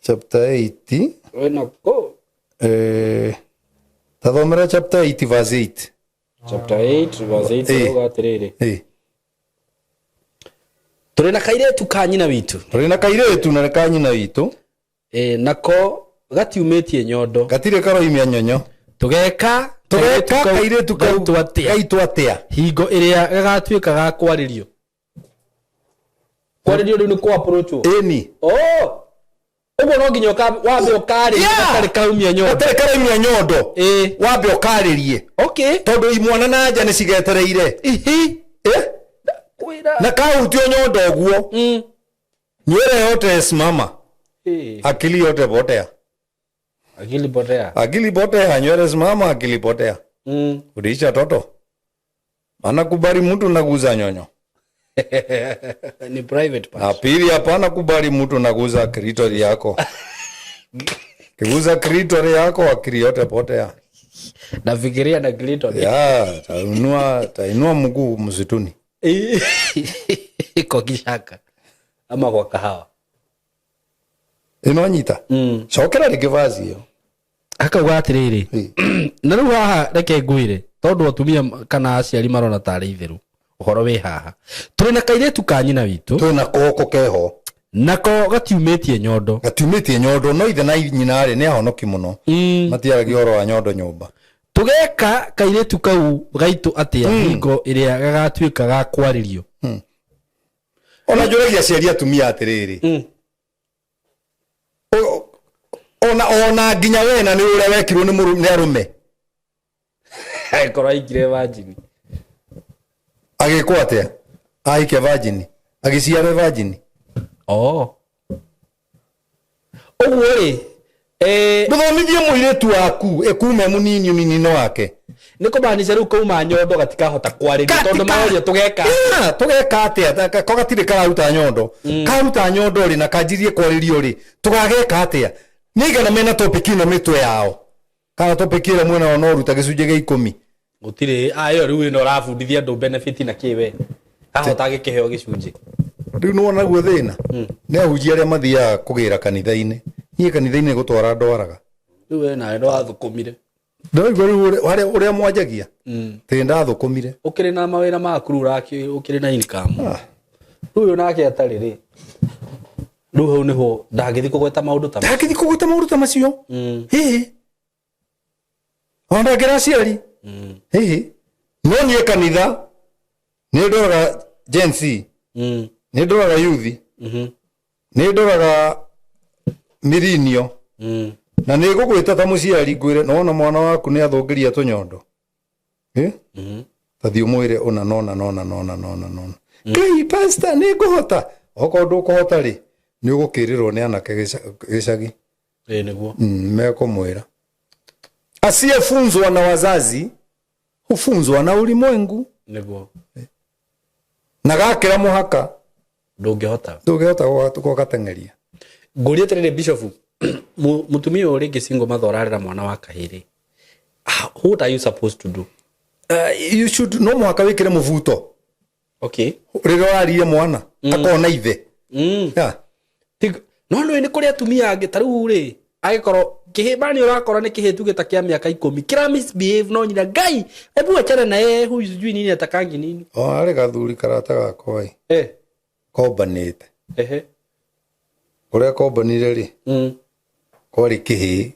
chapter 8. Wĩna kũ? Tathomera chapter 8 verse 8. Chapter 8 verse 8. Rauga atĩrĩrĩ, tũrĩ na kairĩtu ka nyina witũ. Tũrĩ na kairĩtu na nĩ ka nyina witũ. Nako gatiumĩtie nyondo. Gatirĩ karoimia nyonyo. Tũgeka Tũgeka kairĩtu kau gaitũ atĩa gaitũ atĩa hingo ĩrĩa gagatuĩka ga kwarĩrio? Kwarĩrio rĩu nĩ kũ approach. Ĩni. Oh, ũguo no nginya wambe ũkarĩrie gatarĩ kaumia nyondo. Gatarĩ karoimia nyondo. Wambe ũkarĩrie, tondũ imwana na nja nĩ cigetereire. Kwĩra Na kahutio nyondo ũguo, nywele yote simama, akili yote potea. Akili potea. Akili potea, nywele simama, akili potea. Uliisha toto anakubali mtu naguza nyonyo. Ni private part. Na pili, hapana kubali mtu naguza clitoris yako. Kiguza clitoris yako, akili yote potea. Nafikiria na clitoris. Ya tainua mguu msituni. Kwa kishaka ama kwa kahawa. Inonyita. Cokera rĩngĩ vazi ĩyo. Akauga atiriri, na rĩu haha reke ngwĩre, tondũ atumia kana aciari marona tarĩ itheru ũhoro wĩ haha, tũrĩ na kairĩtu ka nyina witũ. Twĩna koko keho. Nako gatiumĩtie nyondo. Gatiumĩtie nyondo, no ithe na nyina rĩ nĩ ahonoki mũno. Matiaragia ũhoro wa nyondo nyũmba. Tũgeka kairĩtu kau gaitũ atĩa hingo ĩrĩa gagatuĩka ga kwarĩrio? Ona njũragia aciari atumia atĩrĩrĩ, ona nginya we na nĩ ũrĩa wekirwo nĩ arũme. Korwo aingire virgin. Agĩkwo atĩa? Ahike virgin, agĩciare virgin. Oh, ũguo rĩ, Ndũthomithie mũirĩtu waku ĩkume mũnini ũninino wake. Nĩ kũmaanisha rĩu kauma nyondo gatikahota kwarĩrio, tondũ maroria tũgeka Yeah, tũgeka atĩa? Ko gatirĩ kararuta nyondo. Karuta nyondo rĩ na kanjirie kwarĩrio rĩ, tũgageka atĩa? Nĩ aigana mena topic ĩno mĩtwe yao? Kana topic ĩrĩa mwena wao no ũruta gĩcunjĩ gĩa 10. Gũtirĩ ayo rĩu ĩno ũrabundithia andũ benefit na kĩwe ahota gĩkĩheo gĩcunjĩ. Rĩu nĩwona guo thĩna nĩ ahunjia arĩa mathiaga kũgĩra kanitha-inĩ. Niĩ kanitha-inĩ gũtwara ndwaraga. Rĩu we nawe ndwathũkũmire. Ndĩraigua rĩu ũrĩa mwanjagia tĩ ndathũkũmire. Ũkĩrĩ na mawĩra maku rĩu ũkĩrĩ na income. Rĩu ũyũ nake atarĩ rĩ, rĩu hau nĩho ndangĩthiĩ kũgweta maũndũ ta macio. Ndangĩthiĩ kũgweta maũndũ ta macio. Hihi ona ndangĩra aciari. Hihi no niĩ kanitha nĩ ndoraga Gen Z, nĩ ndoraga youth, nĩ ndoraga millennial, na nĩ ngũgwĩta ta mũciari ngwĩre nĩwona mwana waku nĩ athũngĩria tũnyondo. Ta thiĩ ũmwĩre ũna nona nona nona nona nona. Ngai pastor nĩ ngũhota. Okorwo ndũkũhota rĩ, nĩ ũgũkĩrĩrwo nĩ anake gĩcagi. Ĩĩ nĩguo. Mekũmwĩra. Asiyefunzwa na wazazi hufunzwa na ulimwengu. Nĩguo. Na gakĩra mũhaka ndũngĩhota. Ndũngĩhota gũgateng'eria. Ngũrie atĩrĩrĩ Bishop, mũtumia ũyũ rĩngĩ single mother ũrarera mwana wa kahĩrĩ, what are you supposed to do? You should, no mũhaka wĩkĩre mũbuto. Rĩrĩa ũraririe mwana, akona ithe. Yeah. No nĩ nĩ kũrĩ atumia angĩ ta rĩu rĩ, agĩkorwo kĩhĩba nĩ ũrakora nĩ kĩhĩtu gĩta kĩa mĩaka 10 kĩra misbehave, no nyina Ngai hebu achana na yeye huyu, sijui nini atakangi nini. O arĩ gathuri karata gakwa ĩ. Kombanĩte. Ũrĩa kombanire rĩ, kwarĩ kĩhĩĩ,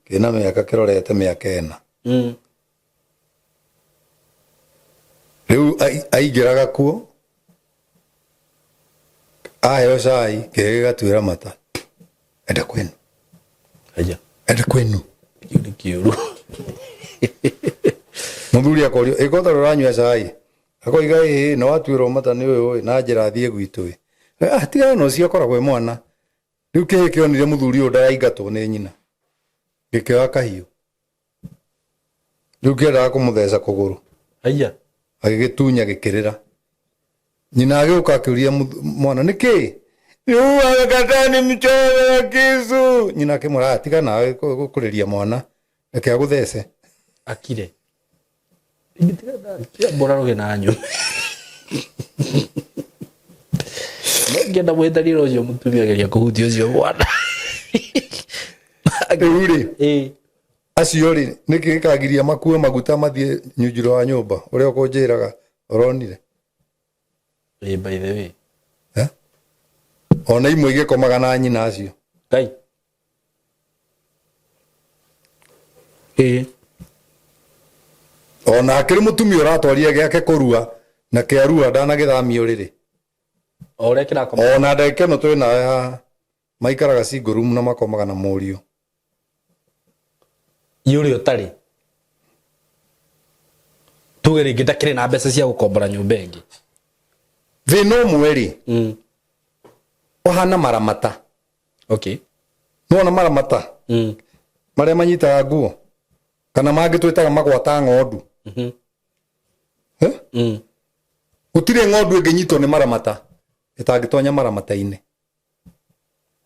kĩna mĩaka kĩrorete mĩaka 4. Rĩu aingĩraga kuo, aheo cai, kĩhĩĩ gĩgatuĩra mata. Enda kwenu. Aja. Enda kwenu. Kĩu nĩ kĩũru. Mũthuri akorio, ĩko ta ũranyua cai. Akoiga ĩĩ, no watuĩrwo mata nĩ ũyũ ĩ, na njĩra thiĩ gwitũ ĩ. Tigana na ũcio akoragwo e mwana. Rĩu kĩhĩĩ kĩonire mũthuri ũyũ ndaraingatwo nĩ nyina. Gĩkĩoya kahiũ. Rĩu kĩendaga kũmũtheca kũgũrũ. Aya. Agĩgĩtunya gĩkĩrĩra. Nyina agĩũka akĩũria mwana, nĩ kĩĩ? Rĩu agakata nĩ mchoro wa kisu. Nyina akĩmwĩra, tiga nawe kũrĩria mwana. Reke agũthece. Akire. Mbora rũgĩ na nyũ. No ngĩenda mũhĩtania ũcio mũtumia geria kũhutia ũcio mwana. Rĩu rĩ, acio rĩ, nĩkĩ gĩkagiria makue maguta mathiĩ nyunjiro wa nyũmba ũrĩa ũkũnjĩraga ũronire? Ĩĩ, by the way. Ona imwe igĩkomaga na nyina acio. Ngai. Ĩĩ. Ona akĩrĩ mũtumia ũratwarire gĩake kũrua na kĩarua ndanagĩthamia ũrĩrĩ. O ũrĩa kĩrakoma. Ona ndagĩka ĩno twĩ nawe haha maikaraga single room na makomaga na mũriũ. Ĩ ũrĩa ũtarĩ. Tuge rĩngĩ ndakĩrĩ na mbeca cia gũkombora nyũmba ĩngĩ. Thĩna ũmwe rĩ, ũhana maramata. Nĩwona maramata? Marĩa manyitaga nguo. Kana mangĩ twĩtaga magwata ng'ondu. Eh? Gũtirĩ ng'ondu ĩngĩnyitwo nĩ maramata ĩtangĩtonya maramata-inĩ.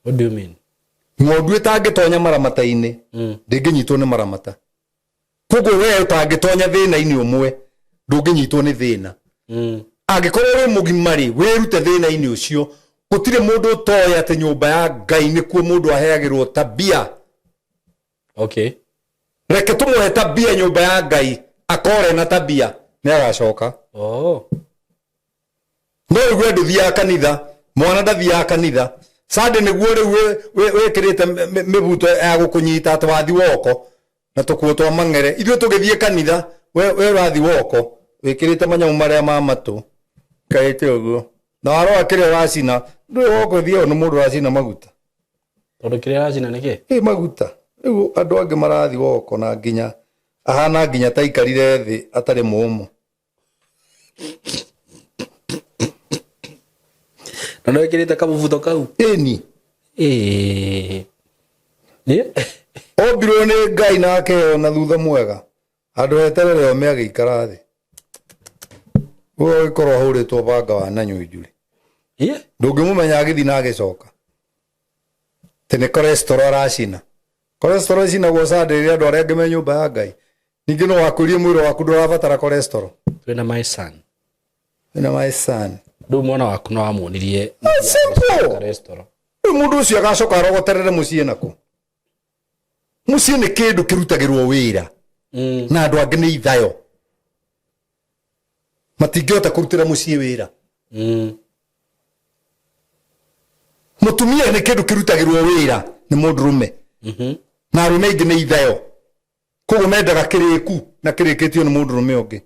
What do you mean? Ng'ondu ĩtangĩtonya maramata-inĩ ndĩngĩnyitwo nĩ maramata. Koguo we ũtangĩtonya thĩna-inĩ ũmwe ndũngĩnyitwo nĩ thĩna. Angĩkorwo wĩ mũgima rĩ, wĩrute thĩna-inĩ ũcio. Gũtirĩ mũndũ ũtoĩ atĩ nyũmba ya Ngai nĩkuo mũndũ aheagĩrwo tabia. Okay. Reke tũmũhe tabia nyũmba ya Ngai, akore na tabia nĩ agacoka. Oh. No ũigue ndũthiaga kanitha, mwana ndathiaga kanitha. Sunday nĩguo rĩu wĩkĩrĩte mĩbuto ya gũkũnyita atĩ wathi woko na tũkuo twa mang'ere. Ithuĩ tũgĩthiĩ kanitha, we ũrathi woko wĩkĩrĩte manyamũ marĩa ma matũ kaĩte ũguo, na warora kĩrĩa ũracina ndũĩ woko ĩthiaga nĩ mũndũ ũracina maguta. Tondũ kĩrĩa aracina nĩ kĩ? Ĩ maguta. Rĩu andũ angĩ marathi woko na nginya ahana nginya ta aikarire thĩ atarĩ mũmũ. Na no ĩkĩrĩte kamũbutho kau? Ĩni. Ĩĩ. Nĩ? Ombirwo nĩ Ngai na akĩheo na thutha mwega. Handũ heterere ome agĩikara thĩ. Ũyũ agĩkorwo ahũrĩtwo banga wa na nyunjurĩ. Ĩ? Ndũngĩmũmenya agĩthiĩ na agĩcoka. Atĩ nĩ cholesterol aracina. Cholesterol ĩcinagwo Sunday rĩrĩa andũ arĩa angĩ me nyũmba ya Ngai. Ningĩ no wakwĩrie mwĩrĩ waku ndũrabatara cholesterol. Twĩna my son. Twĩna my son. Rĩu mwana waku no amuonirie Simple. Cholesterol. Rĩu mũndũ ũcio agacoka arogoterere mũciĩ nakũ. Mũciĩ nĩ kĩndũ kĩrutagĩrwo wĩra. Na andũ angĩ nĩ ithayo. Matingĩhota kũrutĩra mũciĩ wĩra. Mũtumia nĩ kĩndũ kĩrutagĩrwo wĩra nĩ mũndũrũme. Na arũme aingĩ nĩ ithayo. Koguo mendaga kĩrĩku na kĩrĩkĩtio nĩ mũndũrũme ũngĩ.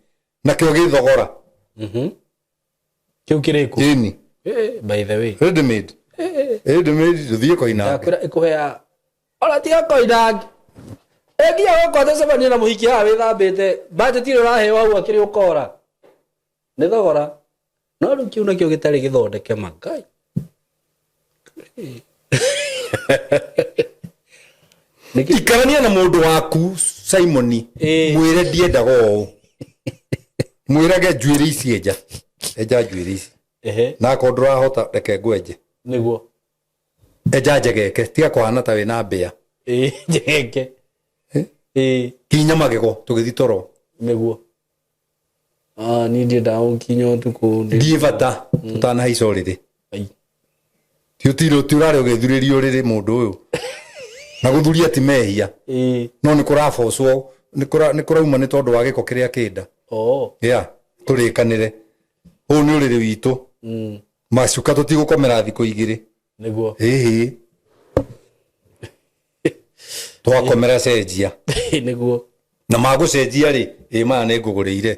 Nakĩo gĩthogora. Kĩu kĩrĩku? Ĩni. By the way. Ready made. Ready made tũthiĩ koinange. Ndakwĩra ĩkũhea ona tiga koinange. Ĩnginya gũkũ atacemania na mũhiki haha wĩthambĩte budget ĩrĩa ũraheo hau akĩrĩ ũkora. Nĩ thogora. No rĩu kĩu nakĩo gĩtarĩ gĩthondeke ma Ngai. Nĩkĩ? Ikarania na mũndũ waku Simoni, mwĩre ndiendaga ũũ. Mwĩrage njuĩrĩ ici enja. Enja njuĩrĩ ici. Na akorwo ndũrahota reke ngwenje. Nĩguo. Enja njegeke, tiga kũhana ta wĩna mbĩa. Njegeke. Kinya magego tũgĩthiĩ toro. Nĩguo. Niĩ ndiendaga gũkinya ũtukũ. Ndiĩ bata tũtanahaica ũrĩrĩ. Ai. Ti ũtirĩ ti ũrarĩ ũgĩthurĩrio ũrĩrĩ mũndũ ũyũ. Na gũthuria ti mehia. No nĩ kũrabocwo, nĩ kũrauma nĩ tondũ wa gĩko kĩrĩa kĩnda. Yeah, tũrĩkanĩre. Ũyũ nĩ ũrĩrĩ witũ. Macuka tũtigũkomera thikũ igĩrĩ. Nĩguo. Ĩhĩ. Twakomera cenjia. Nĩguo. Na magũcenjia rĩ, ĩ maya nĩ ngũgũrĩire.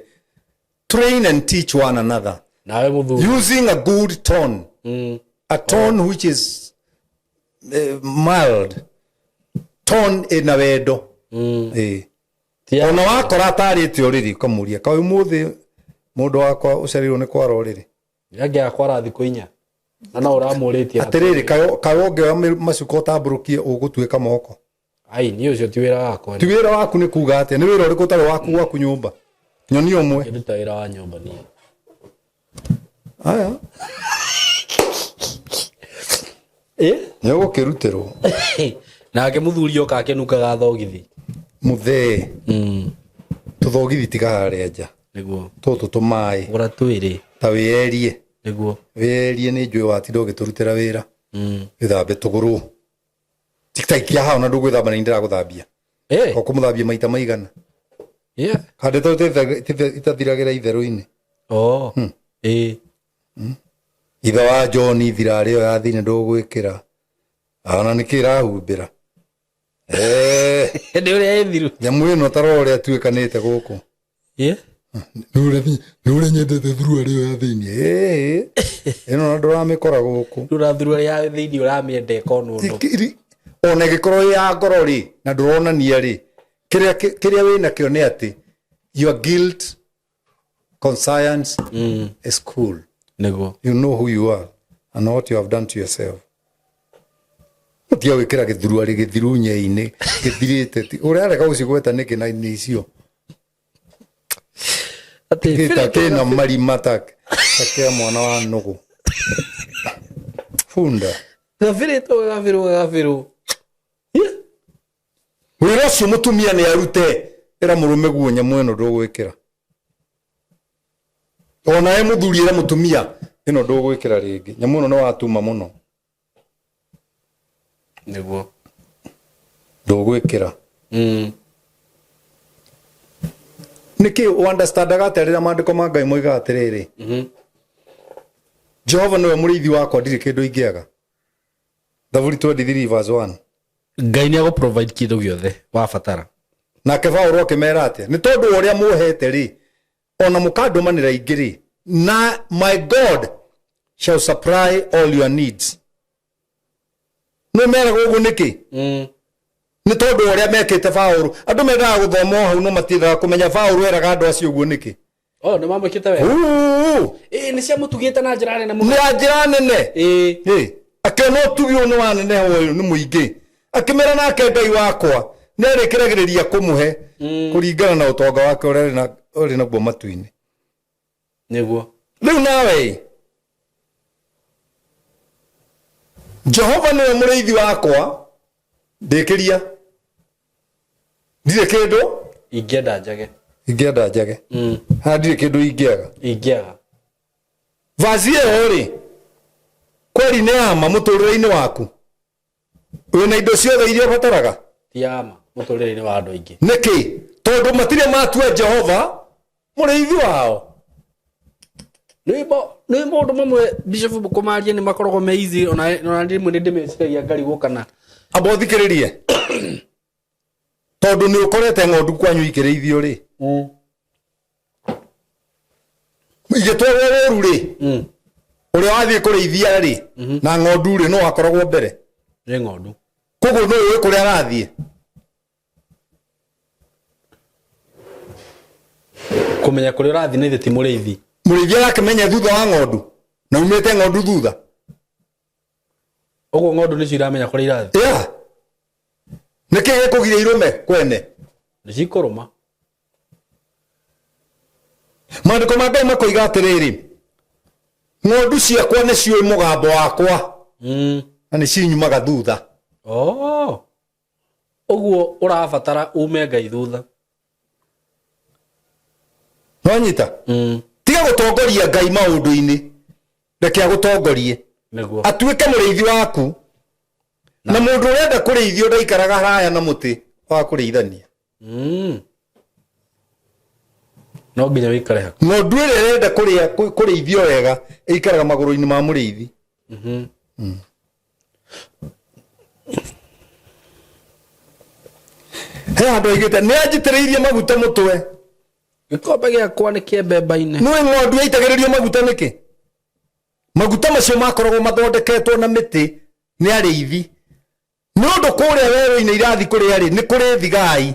Train and teach one another. Nawe mũthuri. Using a good tone. A tone which is mild. Tone ĩna wendo. Ona wakora atarĩte ũrĩrĩ ũkamũria, kaĩ ũmũthĩ mũndũ wakwa ũcereirwo nĩ kwara ũrĩrĩ? Angĩaga kwara thikũ inya. Na no ũramũrĩtie atĩrĩrĩ, kaĩ ũngĩoya macuka ũtambũrũkie ũgũtuĩka moko? Ai, niĩ ũcio ti wĩra wakwa. Ti wĩra waku nĩ kuga atĩa? Nĩ wĩra ũrĩkũ ũtarĩ waku gwaku nyũmba? Nyoni ũmwe. Ngĩruta wĩra wa nyũmba niĩ. Aya. Nĩ ũgũkĩrutĩrwo. Nake mũthuri oka akĩnungaga thogithi. Mũthee. Tũthogithi tiga harĩa nja. Nĩguo. Tũtũ tũmaĩ. Gũra twĩrĩ. Ta wĩerie. Nĩguo. Wĩerie nĩ njũĩ watinda ũgĩtũrutĩra wĩra. Wĩthambe tũgũrũ. Titaikia hau na ndũgwĩthamba na ndĩragũthambia. Ũkũmũthambia maita maigana. Kande to itathiragĩra itherũ-inĩ. Ithe wa John ithira rĩo ya thĩinĩ ndũgwĩkĩra. Ona nĩkĩ ĩrahumbĩra. Nĩ ũrĩa ĩthiru. Nyamũ ĩno ta rora ũrĩa ĩtuĩkanĩte gũkũ. Nĩ ũrĩa nyendete thuruarĩ ĩyo ya thĩinĩ. Ĩno na ndũramĩkora gũkũ. Rĩu na thuruarĩ ya thĩinĩ ũramĩenda ĩkonwo nũ. Ona ĩngĩkorwo ĩ ya ngoro rĩ, na ndũronania rĩ, kĩrĩa wĩnakĩo nĩ atĩ your guilt conscience is cool. Nĩguo. You know who you are and what you have done to yourself. Tiga gwĩkĩra gĩthuruarĩ gĩthiru nyei-inĩ gĩthirĩte ũrarega gũcigweta nĩkĩ na nĩ icio Atĩ gĩta kĩna marima ta ta kĩa mwana wa nũgũ bunda. Gabirĩtwo gagabirwo gagabirwo. Wĩra ũcio mũtumia nĩ arute, ĩra mũrũme guo nyamũ ĩno ndũgwĩkĩra. Onawe mũthuri ĩra mũtumia ĩno ndũgwĩkĩra rĩngĩ, nyamũ ĩno nĩ watuma mũno. Nĩguo. Ndũgwĩkĩra. Nĩkĩ ũunderstandaga atĩa rĩrĩa maandĩko ma Ngai moigaga atĩrĩrĩ, Jehova nĩwe mũrĩithi wakwa, ndirĩ kĩndũ ingĩaga. Thaburi 23 verse 1. Ngai nĩ agũ-provide kĩndũ gĩothe wabatara. Nake Paũlũ akĩmera atĩa? Nĩ tondũ wa ũrĩa mũhete rĩ, ona mũkandũmanĩra ingĩ rĩ, na my God shall supply all your needs. Nĩ meragwo ũguo nĩkĩ? Nĩ tondũ wa ũrĩa mekĩte Paũlũ. Andũ mendaga gũthoma o hau no matiendaga kũmenya Paũlũ eraga andũ acio ũguo nĩkĩ. Oh, nĩ mamwĩkĩte wega. Uu! Ĩĩ, nĩ ciamũtugĩte na njĩra nene mũno. Na njĩra nene. Ĩĩ. Ĩ, akĩona ũtugi ũyũ nĩ waneneha ũyũ nĩ mũingĩ, akĩmera nake Ngai wakwa nĩ arĩkĩragĩrĩria kũmũhe kũringana na ũtonga wake ũrĩa ũrĩ naguo matu-inĩ. Nĩguo. Rĩu nawe, Jehova nĩwe mũrĩithi wakwa, ndĩkĩria ndirĩ kĩndũ ingĩenda njage. Ingĩenda njage. Haha ndirĩ kĩndũ ingĩaga. Ingĩaga. Vaci ĩyo rĩ, kweri nĩ ama mũtũrĩre-inĩ waku wĩna indo ciothe iria ũbataraga? Ti ama mũtũrĩre-inĩ wa andũ aingĩ. Nĩkĩ? Tondũ matirĩ matua Jehova mũrĩithi wao. Nĩ maũndũ mamwe Bishop kũmaria nĩ makoragwo me easy, ona rĩmwe nĩ ndĩmeciragia ngarigwo kana amba ũthikĩrĩrie, tondũ nĩ ũkorete ng'ondu kwanyu ikĩrĩithio rĩ, igĩtwarwo rũru rĩ, ũrĩa wathiĩ kũrĩithia rĩ na ng'ondu rĩ, no akoragwo mbere. Nĩ ng'ondu. Koguo no ũĩ kũrĩa arathiĩ. Kũmenya kũrĩa ũrathiĩ nĩ ti mũrĩithi. Mũrĩithi arakĩmenya thutha wa ng'ondu na umĩte ng'ondu thutha. Ũguo ng'ondu nĩcio iramenya kũrĩa irathiĩ. Yeah. Nĩkĩ gĩkũgiria irũme kwene? Nĩ cikũrũma. Maandĩko ma Ngai makoiga atĩrĩrĩ, ng'ondu ciakwa nĩ ciũĩ mũgambo wakwa na nĩ cinyumaga thutha. Oh. Ũguo ũrabatara ume Ngai thutha. Nwanyita? Tiga gũtongoria Ngai maũndũ-inĩ, reke agũtongorie. Nĩguo. Atuĩke mũrĩithi waku. Na mũndũ ũrenda kũrĩithio ndaikaraga haraya na mũtĩ wa kũrĩithania. No nginya wĩikare hakuhĩ. Ng'ondu ĩrĩa ĩrenda kũrĩithio wega ĩikaraga magũrũ-inĩ ma mũrĩithi. He handũ aigĩte nĩ anjitĩrĩirie maguta mũtwe. Gĩkombe gĩakwa nĩ kĩembemba-inĩ. Nĩ ng'ondu yaitagĩrĩrio maguta nĩkĩ? Maguta macio makoragwo mathondeketwo na mĩtĩ nĩ arĩithi. Nĩ ũndũ kũrĩa werũ-inĩ irathi kũrĩa rĩ, nĩ kũrĩ thigai.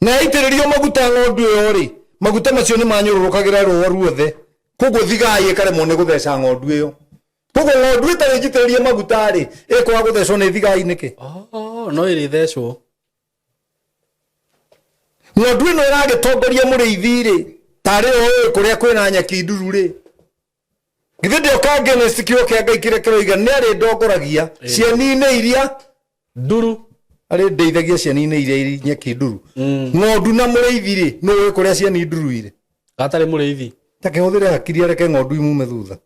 Na yaitĩrĩrio maguta ng'ondu ĩyo rĩ, maguta macio nĩ manyũrũrũkagĩra rũa ruothe. Koguo thigai ĩkaremwo nĩ gũtheca ng'ondu ĩyo. Koguo ng'ondu ĩtarĩ njitĩrĩrie maguta rĩ, ĩkwaga gũthecwo nĩ thigai nĩkĩ? Oh, no ĩrĩthecwo. Ng'ondu ĩno ĩragĩtongoria mũrĩithi rĩ, tarĩ o ũĩ kũrĩa kwĩna nyeki nduru rĩ. Githĩ ndĩoka against kiugo kĩa Ngai kĩrĩa kĩroiga nĩ arĩndongoragia cieni-inĩ iria nduru, arĩndeithagia cieni-inĩ iria irĩ nyeki nduru. Ng'ondu na mũrĩithi rĩ, nĩ ũĩ kũrĩa cieni nduru irĩ? Gatarĩ mũrĩithi. Ta kĩhũthĩre hakiri areke ng'ondu imume thutha.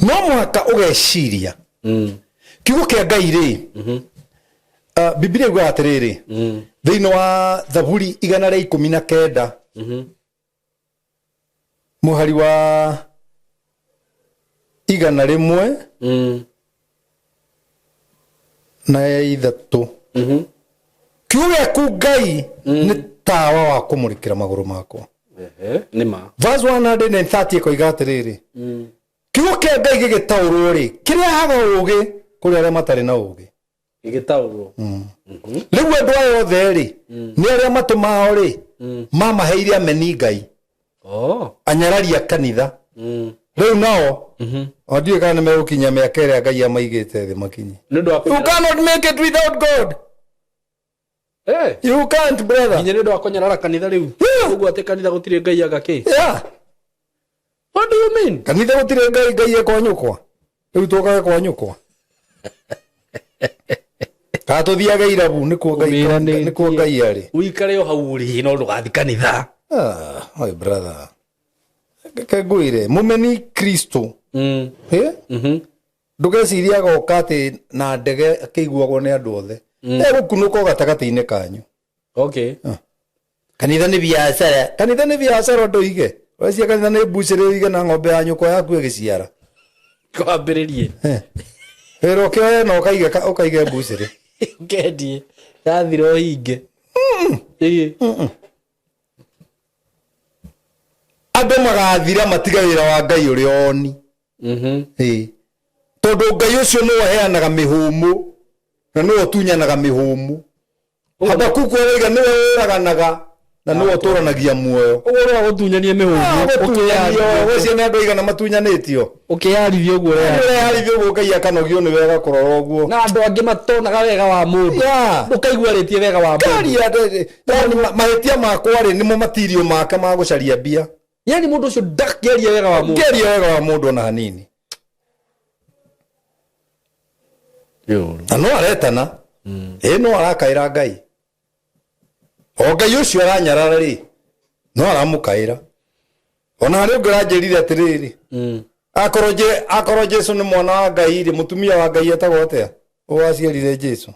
No mũhaka ũgeciria. Kiugo kĩa Ngai rĩ, Bibilia yugaga atĩrĩrĩ, thĩinĩ wa Thaburi 119, mũhari wa 103. Kiugo gĩaku Ngai nĩ tawa wa kũmũrĩkĩra magũrũ makwa. Ehe, nĩ ma. Verse 130 ĩkoiga atĩrĩrĩ, kiugo kĩa Ngai gĩgĩtaũrwo rĩ, kĩrehaga ũũgĩ kũrĩ arĩa matarĩ na ũũgĩ. Gĩgĩtaũrwo. Rĩu andũ aya othe rĩ, nĩ arĩa matũ mao rĩ, mamaheire ameni Ngai. Oh. Anyarari a kanitha. Rĩu nao o ndiũĩ kana nĩ megũkinyia mĩaka ĩrĩa Ngai amaigĩte thĩ makinye. Nĩ ũndũ wa You kũnyarara- cannot make it without God. Eh, You can't, brother. nginya nĩ ũndũ wa kũnyarara kanitha rĩu. Yeah. Ũguo atĩ kanitha gũtirĩ Ngai anga kĩ? Yeah. What do you mean? Kanitha gũtirĩ Ngai, Ngai ekwa nyũkwa. Rĩu tũkage kwa nyũkwa. Kana tũthiage irabu nĩkuo Ngai Ũmĩranĩtie. nĩkuo Ngai arĩ. Ũikare o hau ũrĩ no ndũgathiĩ kanitha. Ah, my brother. Reke ngwĩre, mũmeni Kristo. Eh? Ndũgecirie agoka atĩ na ndege akĩiguagwo nĩ andũ othe. Egũkunũka o gatagatĩ-inĩ kanyu. Okay. Kanitha nĩ biacara. Kanitha nĩ biacara ũndũ ũige. Ũreciria kanitha nĩ mbucĩrĩ ũige na ng'ombe ya nyũkwa yaku ĩgĩciara. Kwambĩrĩrie. Wĩra ũkĩoye na ũkaige ũkaige mbucĩrĩ. Ũkendie. Yathira ũhinge. Ĩĩ. Andũ magathira matiga wĩra wa Ngai ũrĩa oni. Ĩĩ. Tondũ Ngai ũcio nĩwe ũheanaga mĩhũmũ na nĩwe ũtunyanaga mĩhũmũ. Habakuku aroiga nĩwe ũraganaga na nĩwe ũtũranagia muoyo. Ũguo ũrĩa gũtunyania mĩhũmũ. Gũtunyanio, ũcio nĩ andũ aigana matunyanĩtio. Ũkĩyarithia ũguo ũreyarithia. Ũreyarithia ũguo Ngai akanogio nĩ wega kũrora ũguo. Na andũ angĩ matonaga wega wa mũndũ. Yeah. Ũkaigua arĩtie wega wa mũndũ. Karia, yani mahĩtia makwa rĩ nĩmo matirio make ma gũcaria mbia. Yani mũndũ ũcio ndakĩaria wega wa mũndũ. Ngĩaria wega wa mũndũ ona hanini. Na no aretana. Ĩ no arakaĩra Ngai. O Ngai ũcio aranyarara rĩ, no aramũkaĩra. Ona harĩ ũngĩ ũranjĩrire atĩrĩrĩ, akorwo Jesu nĩ mwana wa Ngai rĩ, mũtumia wa Ngai etagwo atĩa? Ũyũ waciarire Jesu.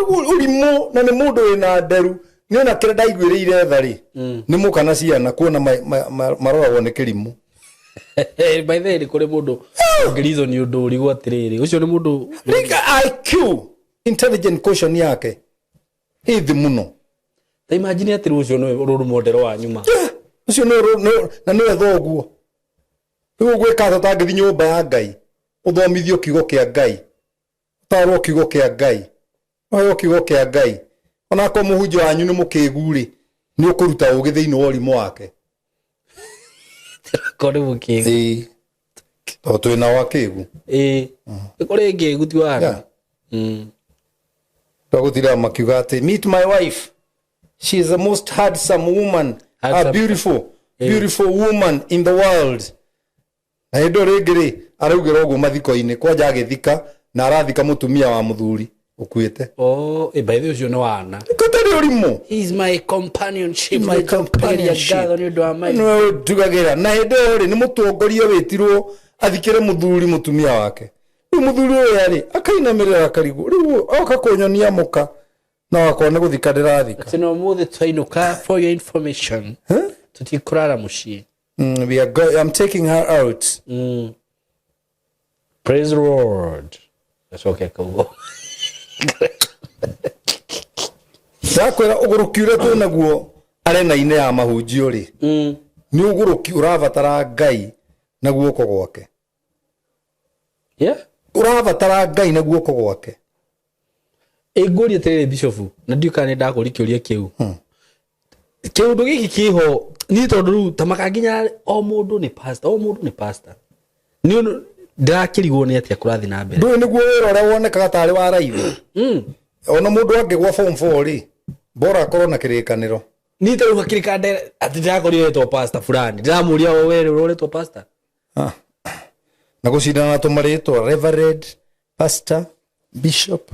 Ũrimũ na nĩ mũndũ wĩna nderu. Nĩ ona kĩrĩa ndaiguĩrĩire tha rĩ, nĩ mũka na ciana kuona maroragwo nĩ kĩrimũ. By the way, nĩ kũrĩ mũndũ ũngĩreason ũndũ ũrigwo atĩrĩrĩ, ũcio nĩ mũndũ Rika IQ, intelligent quotient yake ĩ thĩ mũno. Ta imagine atĩrĩ ũcio nĩwe role model wa nyuma. Yeah, ũcio nĩwe na nĩwe thoguo. Rĩu ũgwĩka atĩa ũtangĩthiĩ nyũmba ya Ngai, ũthomithio kiugo kĩa Ngai, ũtarwo kiugo kĩa Ngai, ũheo kiugo kĩa Ngai. Ona akorwo mũhunjia wanyu nĩ mũkĩgu rĩ, nĩ ũkũruta ũgĩ thĩinĩ wa ũrimũ wake. Akorwo nĩ mũkĩgu. Ĩĩ. Tondũ twĩ nao akĩgu. Ĩĩ. Nĩ kũrĩ ngĩgu ti wana. Yeah. Twagũtindaga makiuga atĩ meet my wife. She is the most handsome woman, a Handsome. beautiful, beautiful woman in the world. Na hĩndĩ ĩyo rĩngĩ rĩ, araugĩra ũguo mathiko-inĩ, kwanja agĩthika na arathika mũtumia wa mũthuri ũkuĩte. Oh, by the way, ũcio nĩ wana. Gũtarĩ ũrimũ. He is my companionship. My companionship. Ngatho nĩ ũndũ wa my Nĩwe ũndugagĩra. Na hĩndĩ ĩyo rĩ, nĩ mũtongoria wĩtirwo athikĩre mũthuri mũtumia wake. Rĩu mũthuri ũyũ rĩ, akainamĩrĩra akarigwo. Rĩu oka kũnyonia mũka, na wakwa nĩ gũthika ndĩrathika. Atĩ no ũmũthĩ twainũka, for your information. Tũtikũrara mũciĩ. We are I'm taking her out. Praise the Lord. Gacoke kaugo. Ndakwĩra ũgũrũki ũrĩa twĩnaguo arena-inĩ ya mahunjio rĩ, nĩ ũgũrũki ũrabatara Ngai na guoko gwake. Yeah. Ũrabatara Ngai na guoko gwake. Ĩ ngũrie atĩrĩrĩ Bishop, na ndiũĩ kana nĩ ndakũria kĩũria kĩu. Kĩũndũ gĩkĩ kĩho niĩ tondũ rĩu ta maka nginya o mũndũ nĩ pastor, o mũndũ nĩ pastor. Nĩ ũndũ ndĩrakĩrigwo nĩ atĩa kũrathiĩ na mbere. Ndũĩ nĩguo wĩra ũrĩa wonekaga tarĩ wa raithi. Ona mũndũ angĩgwa form 4 rĩ, bora akorwo na kĩrĩkanĩro. Niĩ ta rĩu hakĩrĩ kande atĩ ndĩrakorire etwo pastor fulani. Ndĩramũria o we ũretwo pastor. Na gũcindana na tũmarĩtwa Reverend, Pastor, Bishop,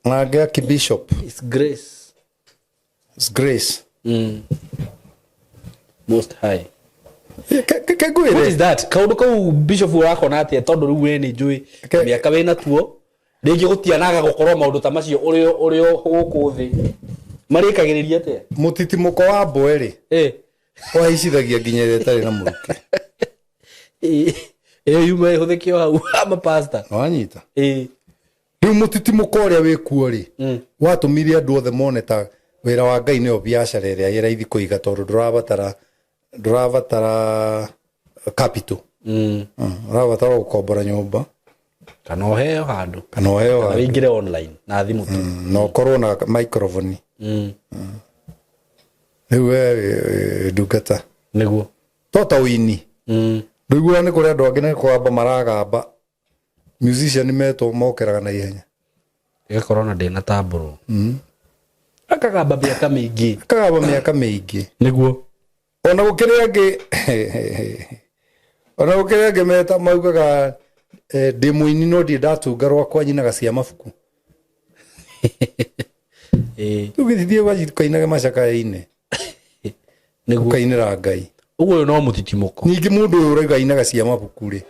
na angĩ Archbishop. It's grace. It's grace. Most high. Ke ngwĩre. What is that? Kaũndũ kau Bishop ũrakona atĩa tondũ rĩu we nĩ njũĩ mĩaka wĩna tuo rĩngĩ gũtianaga gũkorwo maũndũ ta macio ũrĩ o gũkũ thĩ marĩkagĩrĩria atĩa? Mũtitimũko wa mboe rĩ, wahaicithagia nginya ĩrĩa ĩtarĩ na mũrukĩ. Ĩyo yuma ĩhũthĩke o hau ama pastor. Wanyita? Rĩu mũtitimũko ũrĩa wĩkuo rĩ, watũmire andũ othe mone ta wĩra wa Ngai nĩyo biacara ĩrĩa ĩ raithi kũiga tondũ ndũrabatara capital. Ũrabatara gũkombora nyũmba. Kana ũheo handũ. Kana ũheo Kana handũ. wĩingĩre online na thimũ tu. Na ũkorwo na microphone. Rĩu we ndungata. Nĩguo. To ta ũini. Ndũiguaga nĩ kũrĩ andũ angĩ nĩ kũgamba maragamba musician metwo mokĩraga na ihenya. Ĩgakorwo na ndĩnatambũrwo. Akagamba mĩaka mĩingĩ. Akagamba mĩaka mĩingĩ. Nĩguo. Ona gũkĩrĩ angĩ, ona gũkĩrĩ angĩ meta maugaga ndĩ mũini no ndirĩ ndatunga rwakwa, nyinaga cia mabuku. Rĩu gĩthiĩ ũkainage macakaya-inĩ. Ũkainĩra Ngai. Ũguo ũyũ no mũtitimũko. Ningĩ mũndũ ũyũ ũrauga ainaga cia mabuku rĩ,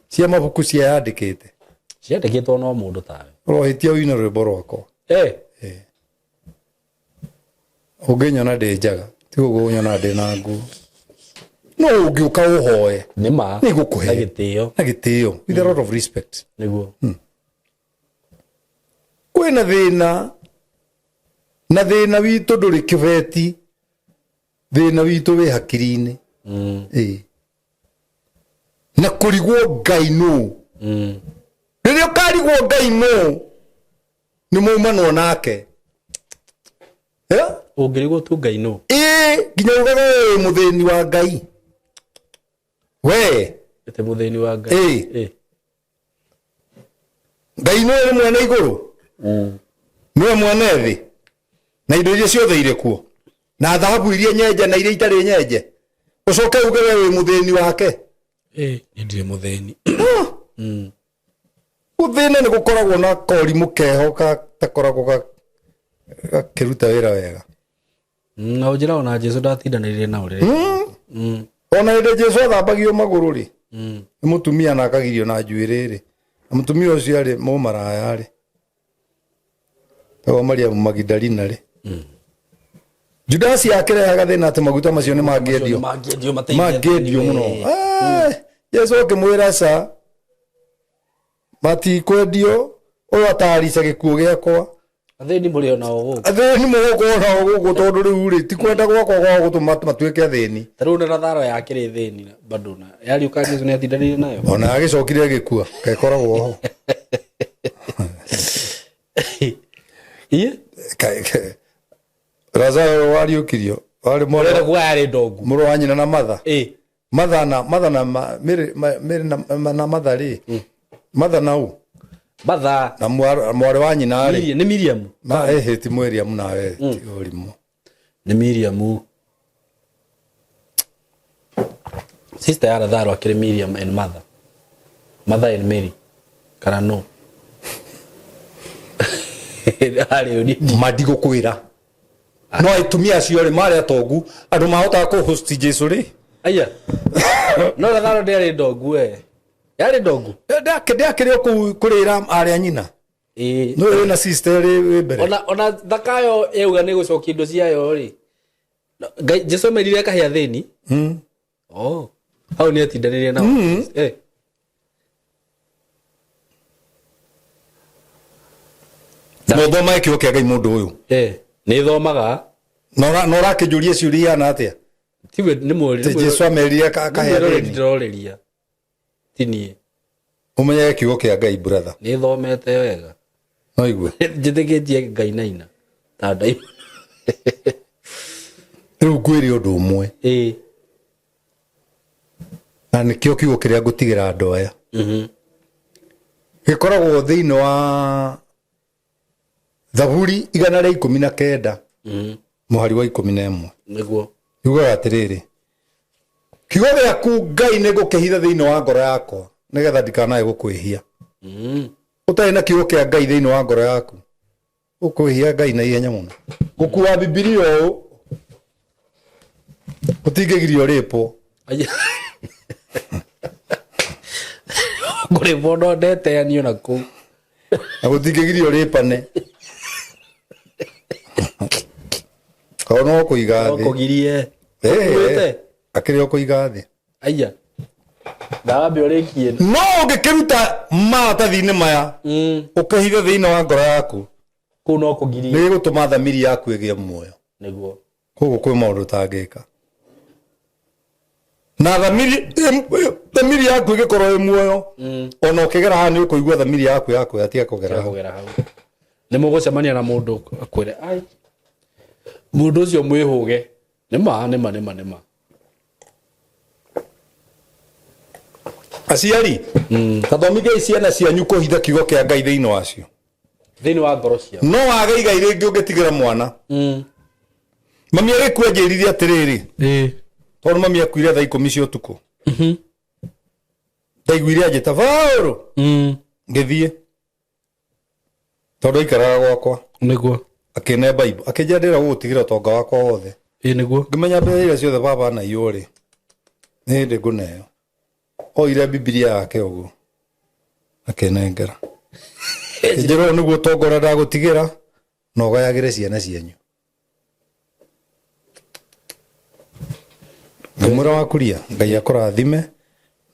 cia mabuku ciayandĩkĩte. Ciandĩkĩtwo no mũndũ tawe. Ũrohĩtia ũine rwĩmbo rwakwa. Ũngĩnyona ndĩ njaga, ti ũguo ũnyona ndĩ na nguo. No ũngĩũka ũhoe. Nĩ ma. Nĩ ngũkũhe. Na gĩtĩo. Na gĩtĩo. With a lot of respect. Nĩguo. Kwĩna thĩna, na thĩna witũ ndũrĩ kĩbeti, thĩna witũ wĩ hakiri-inĩ. Ĩĩ. Na kũrigwo Ngai nũ. Rĩrĩa ũkarigwo Ngai nũ, nĩ maumanwo nake. Ũngĩrigwo tu Ngai nũ. Ĩĩ, nginya ugaga we wĩ mũthĩni wa Ngai. We. Ĩte mũthĩni wa Ngai. Ĩĩ. Ngai nĩwe nĩ mwene igũrũ. Nĩwe mwene thĩ. Na indo iria ciothe irĩ kuo. Na thahabu iria nyenje na iria itarĩ nyenje. Ũcoke uge we wĩ mũthĩni wake. Ĩĩ, niĩ ndirĩ mũthĩni. Gũthĩna nĩ gũkoragwo na korimũ keho gatakoragwo gakĩruta wĩra wega. Na ũnjĩra ona Jesu ndatindanĩrire nao rĩrĩa. Ona hĩndĩ Jesu athambagio magũrũ rĩ, nĩ mũtumia na akagirio na njuĩrĩ rĩ, na mũtumia ũcio arĩ mũmaraya rĩ, etagwo Mariamu Magdalena rĩ. Judasi akĩrehaga thĩna atĩ maguta macio nĩ mangĩendio. Mangĩendio mateithie Mangĩendio mũno. Jesu akĩmwĩra ca, matikwendio, ũyũ atarica gĩkuũ gĩakwa. Athĩni mũrĩ o nao gũkũ. Athĩni mũgũkorwo nao gũkũ tondũ rĩu rĩ, ti kwenda gwakwa gwa gũtũma matuĩke athĩni. Ta rĩu na Lazaro yakĩrĩ thĩni na bado na yariũka Jesu nĩ atindanĩire nayo. Ona agĩcokire agĩkua, kekoragwo ho. Ĩ? Lazaro wariũkirio, warĩ Ũrenda kuga yarĩ ndongu. mũrũ wa nyina na Martha. Ĩ. Martha na, Martha na ma, Mary, ma, Mary na, ma, na Martha rĩ. Martha na ũ? Martha. Na mwarĩ wa nyina rĩ. Miriam, nĩ Miriam. Ma, ti Miriam nawe, ti ũrimũ. Nĩ Miriam. Sister ya Lazaro akĩrĩ Miriam and Martha. Martha and Mary. Kana no. Harĩ ũni. Madigũkwĩra. No atumia acio rĩ marĩ atongu, andũ mahotaga kũ host Jesu rĩ. Aya. No Lazaro ndĩarĩ ndongu we. Yarĩ ndongu? Ndĩakĩrĩ o kũu kũrĩra arĩa nyina. Ĩĩ. No wĩna sister rĩ wĩ mbere. Ona thakayo yauga nĩ gũcokia indo ciayo rĩ. Ngai Jesu amerire akahe athĩni. Oh. Hau nĩ atindanĩire nao. No thoma kiugo kĩa Ngai mũndũ ũyũ. Nĩ thomaga. Na ũrakĩnjũria ciũria ihana atĩa? Tiwe nĩ mwĩrĩ. Atĩ Jesu amerire akahe Nĩ mwĩroreri athĩni. ndĩrorĩria. Ti niĩ. Ũmenyage kiugo kĩa Ngai brother. Nĩ thomete wega. No igue. Njĩtĩkĩtie Ngai naina. Ta ndaima. Rĩu ngwĩre ũndũ ũmwe. Na nĩkĩo kiugo kĩrĩa ngũtigĩra andũ aya. Gĩkoragwo thĩinĩ wa Thaburi igana rĩa ikũmi na kenda, mũhari wa ikũmi na ĩmwe. Nĩguo. Yugaga atĩrĩrĩ, kiugo gĩaku Ngai nĩ ngũkĩhitha thĩinĩ wa ngoro yakwa nĩgetha ndikanae gũkwĩhia. Ũtarĩ na kiugo kĩa Ngai thĩinĩ wa ngoro yaku, ũkwĩhia Ngai na ihenya mũno. Gũkua Bibilia ũũ gũtingĩgirio rĩpwo. Aya. Kũrĩbwo no ndeteanio na kũu. Na gũtingĩgirio rĩpane. Tondũ no kũiga No thĩ. kũgirie. Ũkuĩte? Akĩrĩ o kũiga thĩ. Aya. Ndawambe ũrĩkie. No ũngĩkĩruta maratathi-inĩ maya, ũkĩhithe thĩinĩ wa ngoro yaku, Kũu no kũgirie. Nĩ gĩgũtũma thamiri yaku ĩgĩe muoyo. Nĩguo. Koguo kwĩ maũndũ ũtangĩka. Na thamiri yaku ĩgĩkorwo ĩ muoyo, ona ũkĩgera haha nĩ ũkũigua thamiri yaku yakwĩra tiga kũgera hau. Kũgera hau. Nĩ mũgũcemania na mũndũ akwĩre, ai, mũndũ ũcio mwĩhũge. Nĩ ma, nĩ ma, nĩ ma, nĩ ma. Aciari, tathomithia ciana cianyu kũhitha kiugo kĩa Ngai thĩinĩ wacio. Thĩinĩ wa ngoro ciao. No wage igai rĩngĩ ũngĩtigĩra mwana. Mami agĩkua njĩrire atĩrĩrĩ, tondũ mami akuire thaa 10 cia ũtukũ. Ndaiguire anjĩta Paũlũ, ngĩthiĩ tondũ aikaraga gwakwa. Nĩguo. Akĩne Bible, akĩnjĩra ndĩra gũgũtigĩra ũtonga wakwa wothe. Ĩĩ nĩguo. Ngĩmenya mbeca iria ciothe baba anaiywo rĩ, nĩ hĩndĩ ngũneo. Oire Bibilia yake ũguo akĩnengera, akĩnjĩra ũyũ nĩguo ũtonga ũrĩa ndagũtigĩra na ũgayagĩre ciana cianyu. Ngĩmwĩra wakuria Ngai akũrathime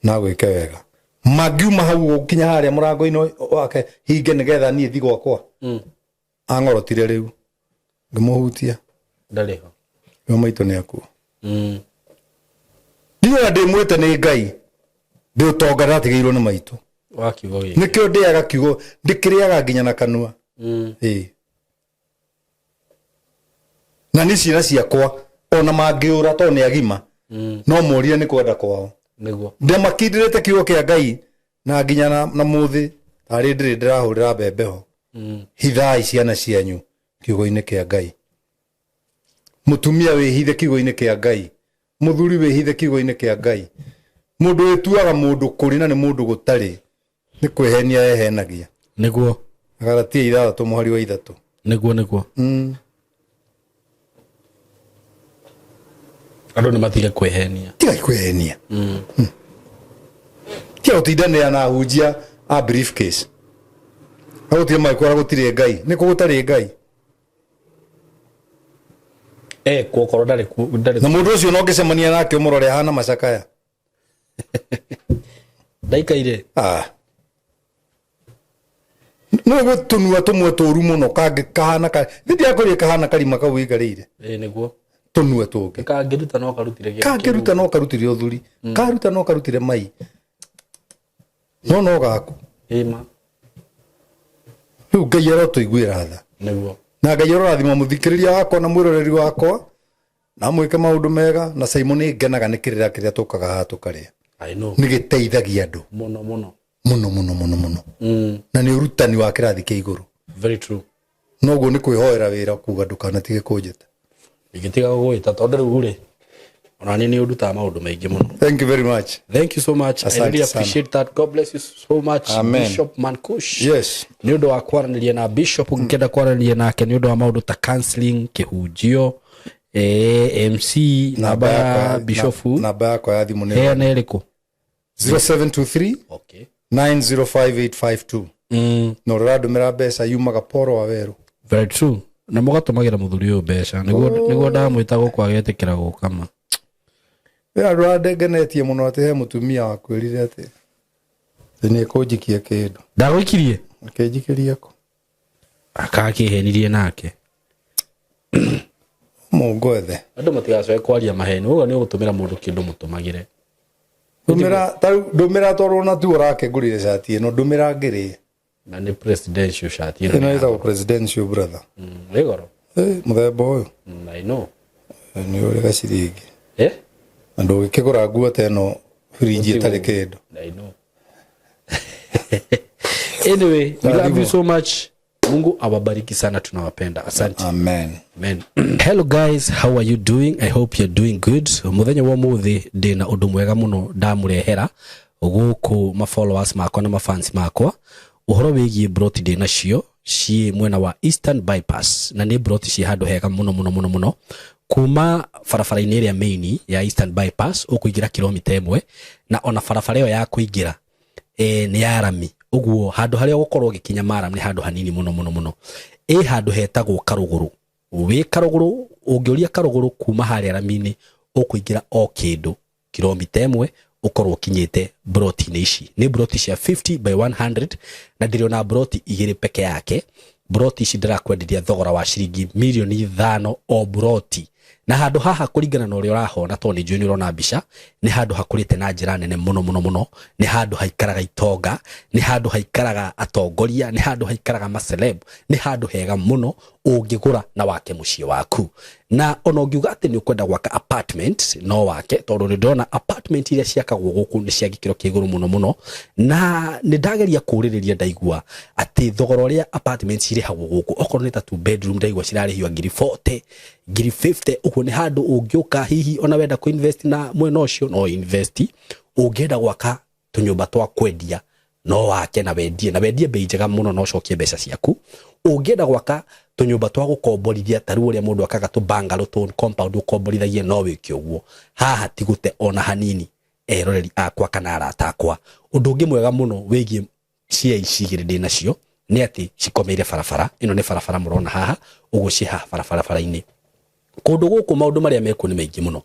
na agwĩke wega. Mangiuma hau gũkinya harĩa mũrango-inĩ wake hinge nĩgetha niĩ thiĩ gwakwa. Ang'orotire rĩu ngĩmũhutia. Ndarĩ ho. Yo maitũ nĩ akua. Ndiũĩ ndĩmwĩte nĩ Ngai, ndĩ ũtonga ndatigĩirwo nĩ maitũ. Wa kiugo gĩkĩ. Nĩkĩo ndĩaga kiugo, ndĩkĩrĩaga nginya na kanua. Ĩĩ. Na nĩ ciana ciakwa ona mangĩũra tondũ nĩ agima, no morire nĩ kwenda kwao. Nĩguo. Ndĩmakindĩrĩte kiugo kĩa Ngai na nginya na mũthĩ tarĩ ndĩrĩ ndĩrahũrĩra mbembe ho. Hithai ciana cianyu kiugo-inĩ kĩa Ngai. Mũtumia wĩhithe kiugo-inĩ kĩa Ngai. Mũthuri wĩhithe kiugo-inĩ kĩa Ngai. Mũndũ wĩtuaga mũndũ kũrĩ na nĩ mũndũ gũtarĩ, nĩ kwĩhenia ehenagia. Nĩguo. Galatia 6 mũhari wa 3. Nĩguo nĩguo. Andũ nĩ matige kwĩhenia. Tiga kwĩhenia. Tiga gũtindanĩra na ahunjia a briefcase. Agũtire magĩkwĩra gũtirĩ Ngai. Nĩ kũ gũtarĩ Ngai? Kuokorwo ndarĩ kuo, ndarĩ. Na mũndũ ũcio no ngĩcemania nake ũmũrore ahana macakaya. Ndaikaire. No gũtũnua tũmwe tũru mũno kangĩ kahana ka nĩ ndiakũria kahana karima kau wĩikarĩire. Ĩĩ nĩguo. Tũnua tũngĩ. Kangĩruta no karutire gĩkĩ. Kangĩruta no karutire ũthuri. Karuta no karutire mai. No no gaku. Ĩĩ ma. Rĩu Ngai arotũiguĩra tha. Nĩguo. Na Ngai arorathima mũthikĩrĩria wakwa na mwĩroreri wakwa na mwĩke maũndũ mega. Na Simon nĩ ngenaga nĩ kĩrĩra kĩrĩa tũkaga haha tũkarĩa. I know. Nĩ gĩteithagia andũ. Mũno mũno. Mũno mũno mũno mũno. Na nĩ ũrutani wa kĩrathi kĩa igũrũ. Very true. Noguo nĩ kwĩhoera wĩra kuga ndũkanatige kũnjĩta. Ingĩtiga gũgwĩta tondũ rĩu rĩ, ona niĩ nĩ ũndutaga maũndũ maingĩ mũno. Thank you very much. Thank you so much. I Asante really sana. appreciate that. God bless you so much. Amen. Bishop Mankush. Yes. Nĩ ũndũ wa kwaranĩria na Bishop, ũngĩkenda kwaranĩria nake nĩ ũndũ wa maũndũ ta counseling, kĩhunjio, MC, namba ya Bishop, namba yakwa ya thimũ nĩ heana ĩrĩkũ? 0723 Okay. 905852. Na ũrĩa ũrandũmĩra mbeca yumaga Poro wa Werũ. Very true. Na mũgatũmagĩra mũthuri ũyũ mbeca nĩguo ndamwĩta gũkũ agetĩkĩra gũkama. Wĩra ndũrandengenetie mũno atĩ he mũtumia wakwĩrire atĩ nĩ ekũnjikia kĩndũ. Ndagũikirie? Akĩnjikĩria kũ? Akakĩhenirie nake. Mungu ethe. Andũ matigacoke kwaria maheni. Ũguo nĩ ũgũtũmĩra mũndũ kĩndũ mũtũmagĩre. Ndũmĩra ta rĩu ndũmĩra tondũ ona tu ũrakĩngũrire cati ĩno ndũmĩra ngĩrĩe. Na nĩ presidential cati ĩno. Ĩno ĩtagwo presidential brother. Ĩ goro. Mũthemba ũyũ. I know. Nĩ ũrĩ gaciringi. Na ndũgĩkĩgũra nguo ta ĩno fridge ĩtarĩ kĩndũ. I know. Anyway, we love you so much. Mungu awabariki sana, tunawapenda. Asante. Amen. Amen. Hello guys, how are you doing? I hope you're doing good. Muthenya wa muthi ndina undu mwega muno ndamurehera guku ma followers makwa na ma fans makwa uhoro wigie broti ndina cio ci mwena wa Eastern Bypass, na ni broti ci handu hega muno muno muno muno kuma barabara-inĩ ĩrĩa main ya Eastern Bypass ũkũingĩra kilomita 1, na ona barabara ĩyo ya kũingĩra nĩ ya rami. Ũguo handũ harĩa ũgũkorwo ũgĩkinya maram nĩ handũ hanini mũno mũno mũno. Ĩ handũ hetagwo Karũgũrũ. Wĩ Karũgũrũ, ũngĩũria Karũgũrũ kuma harĩa rami-inĩ ũkũingĩra o kĩndũ kilomita 1 ũkorwo ũkinyĩte broti-inĩ ici. Nĩ broti cia 50 by 100 na ndĩrĩ ona broti igĩrĩ peke yake. Broti ici ndĩrakwenderia thogora wa ciringi mirioni 5 o broti. Na handũ haha kũringana na ũrĩa ũrahona, tondũ nĩ njũĩ nĩ ũrona mbica, nĩ handũ hakũrĩte na njĩra nene mũno mũno mũno. Nĩ handũ haikaraga itonga, nĩ handũ haikaraga atongoria, nĩ handũ haikaraga maceleb, nĩ handũ hega mũno ũngĩgũra na wake mũciĩ waku. Na ona ũngiuga atĩ nĩ ũkwenda gwaka apartment, no wake, tondũ nĩ ndĩrona apartment iria ciakagwo gũkũ nĩ cia gĩkĩro kĩa igũrũ mũno mũno. Na nĩ ndageria kũũrĩrĩria, ndaigua atĩ thogora ũrĩa apartment cirĩhagwo gũkũ, okorwo nĩ ta two bedroom, ndaigua cirarĩhio ngiri 40, ngiri 50 ũguo. Nĩ handũ ũngĩũka hihi ona wenda kũ invest na mwena ũcio, no invest. Ũngĩenda gwaka tũnyũmba twa kwendia, no wake na wendie, na wendie bei njega mũno na ũcokie mbeca ciaku. Ũngĩenda gwaka tũnyũmba twa gũkomborithia, ta rĩu ũrĩa mũndũ akaga tũ bungalow, tũ compound ũkomborithagie, no wĩke ũguo. Haha ti gũte ona hanini, eroreri akwa kana arata akwa. Ũndũ ũngĩ mwega mũno wĩgiĩ cia ici igĩrĩ ndĩ nacio nĩ atĩ cikomeire barabara. Ĩno nĩ barabara mũrona haha ũguo, ciĩ haha barabara-inĩ. Kũndũ gũkũ maũndũ marĩa mekuo nĩ maingĩ mũno.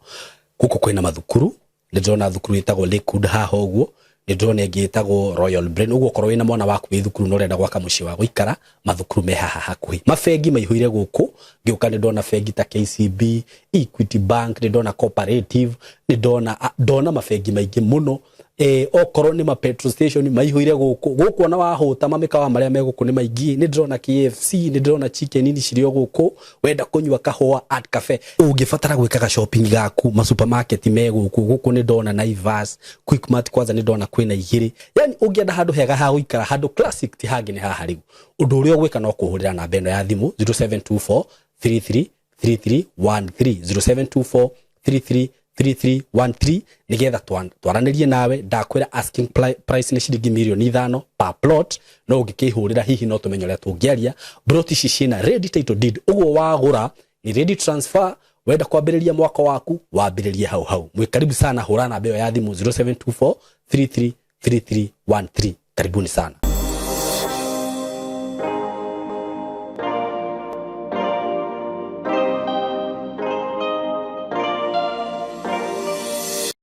Gũkũ kwĩna mathukuru, nĩ ndĩrona thukuru ĩtagwo Lakewood haha ũguo, nĩ ndĩrona ĩngĩ ĩtagwo Royal Brain. Ũguo okorwo wĩna mwana waku wĩ thukuru na ũrenda gwaka mũciĩ wa gũikara, mathukuru me haha hakuhĩ. Mabengi maihũire gũkũ. Ngĩũka nĩ ndona bengi ta KCB, Equity Bank, nĩ ndona Cooperative, nĩ ndona mabengi maingĩ mũno. Okorwo nĩ ma petrol station, maihũire gũkũ. Gũkũ ona wahũta, mamĩkawa marĩa me gũkũ nĩ maingĩ. Nĩ ndĩrona KFC, nĩ ndĩrona Chicken Inn cirĩ o gũkũ. Wenda kũnyua kahũa, Art Cafe. Ũngĩbatara gwĩkaga shopping gaku, ma supermarket me gũkũ. Gũkũ nĩ ndona Naivas, Quickmart, kwanza nĩ ndona kwĩna igĩrĩ. Yani ũngĩenda handũ hega ha gũikara, handũ classic, ti hangĩ nĩ haha. Rĩu ũndũ ũrĩa ũgwĩka no kũhũrĩra namba ĩno ya thimũ, 0724 33 3313, 0724 33 3313, nigetha twaranĩrie nawe. Ndakwĩra asking price nĩ ciringi mirioni 5 per plot, no ũngĩkĩhũrĩra hihi no tũmenye ũrĩa tũngĩaria. Plot ici ciĩna ready title deed, ũguo wagũra ni ready transfer. Wenda kwambĩrĩria mwaka waku, wambĩrĩrie hau hau. Mwĩ karibu sana. Hũra namba ĩyo ya thimũ, 0724 33 3313. Karibuni sana.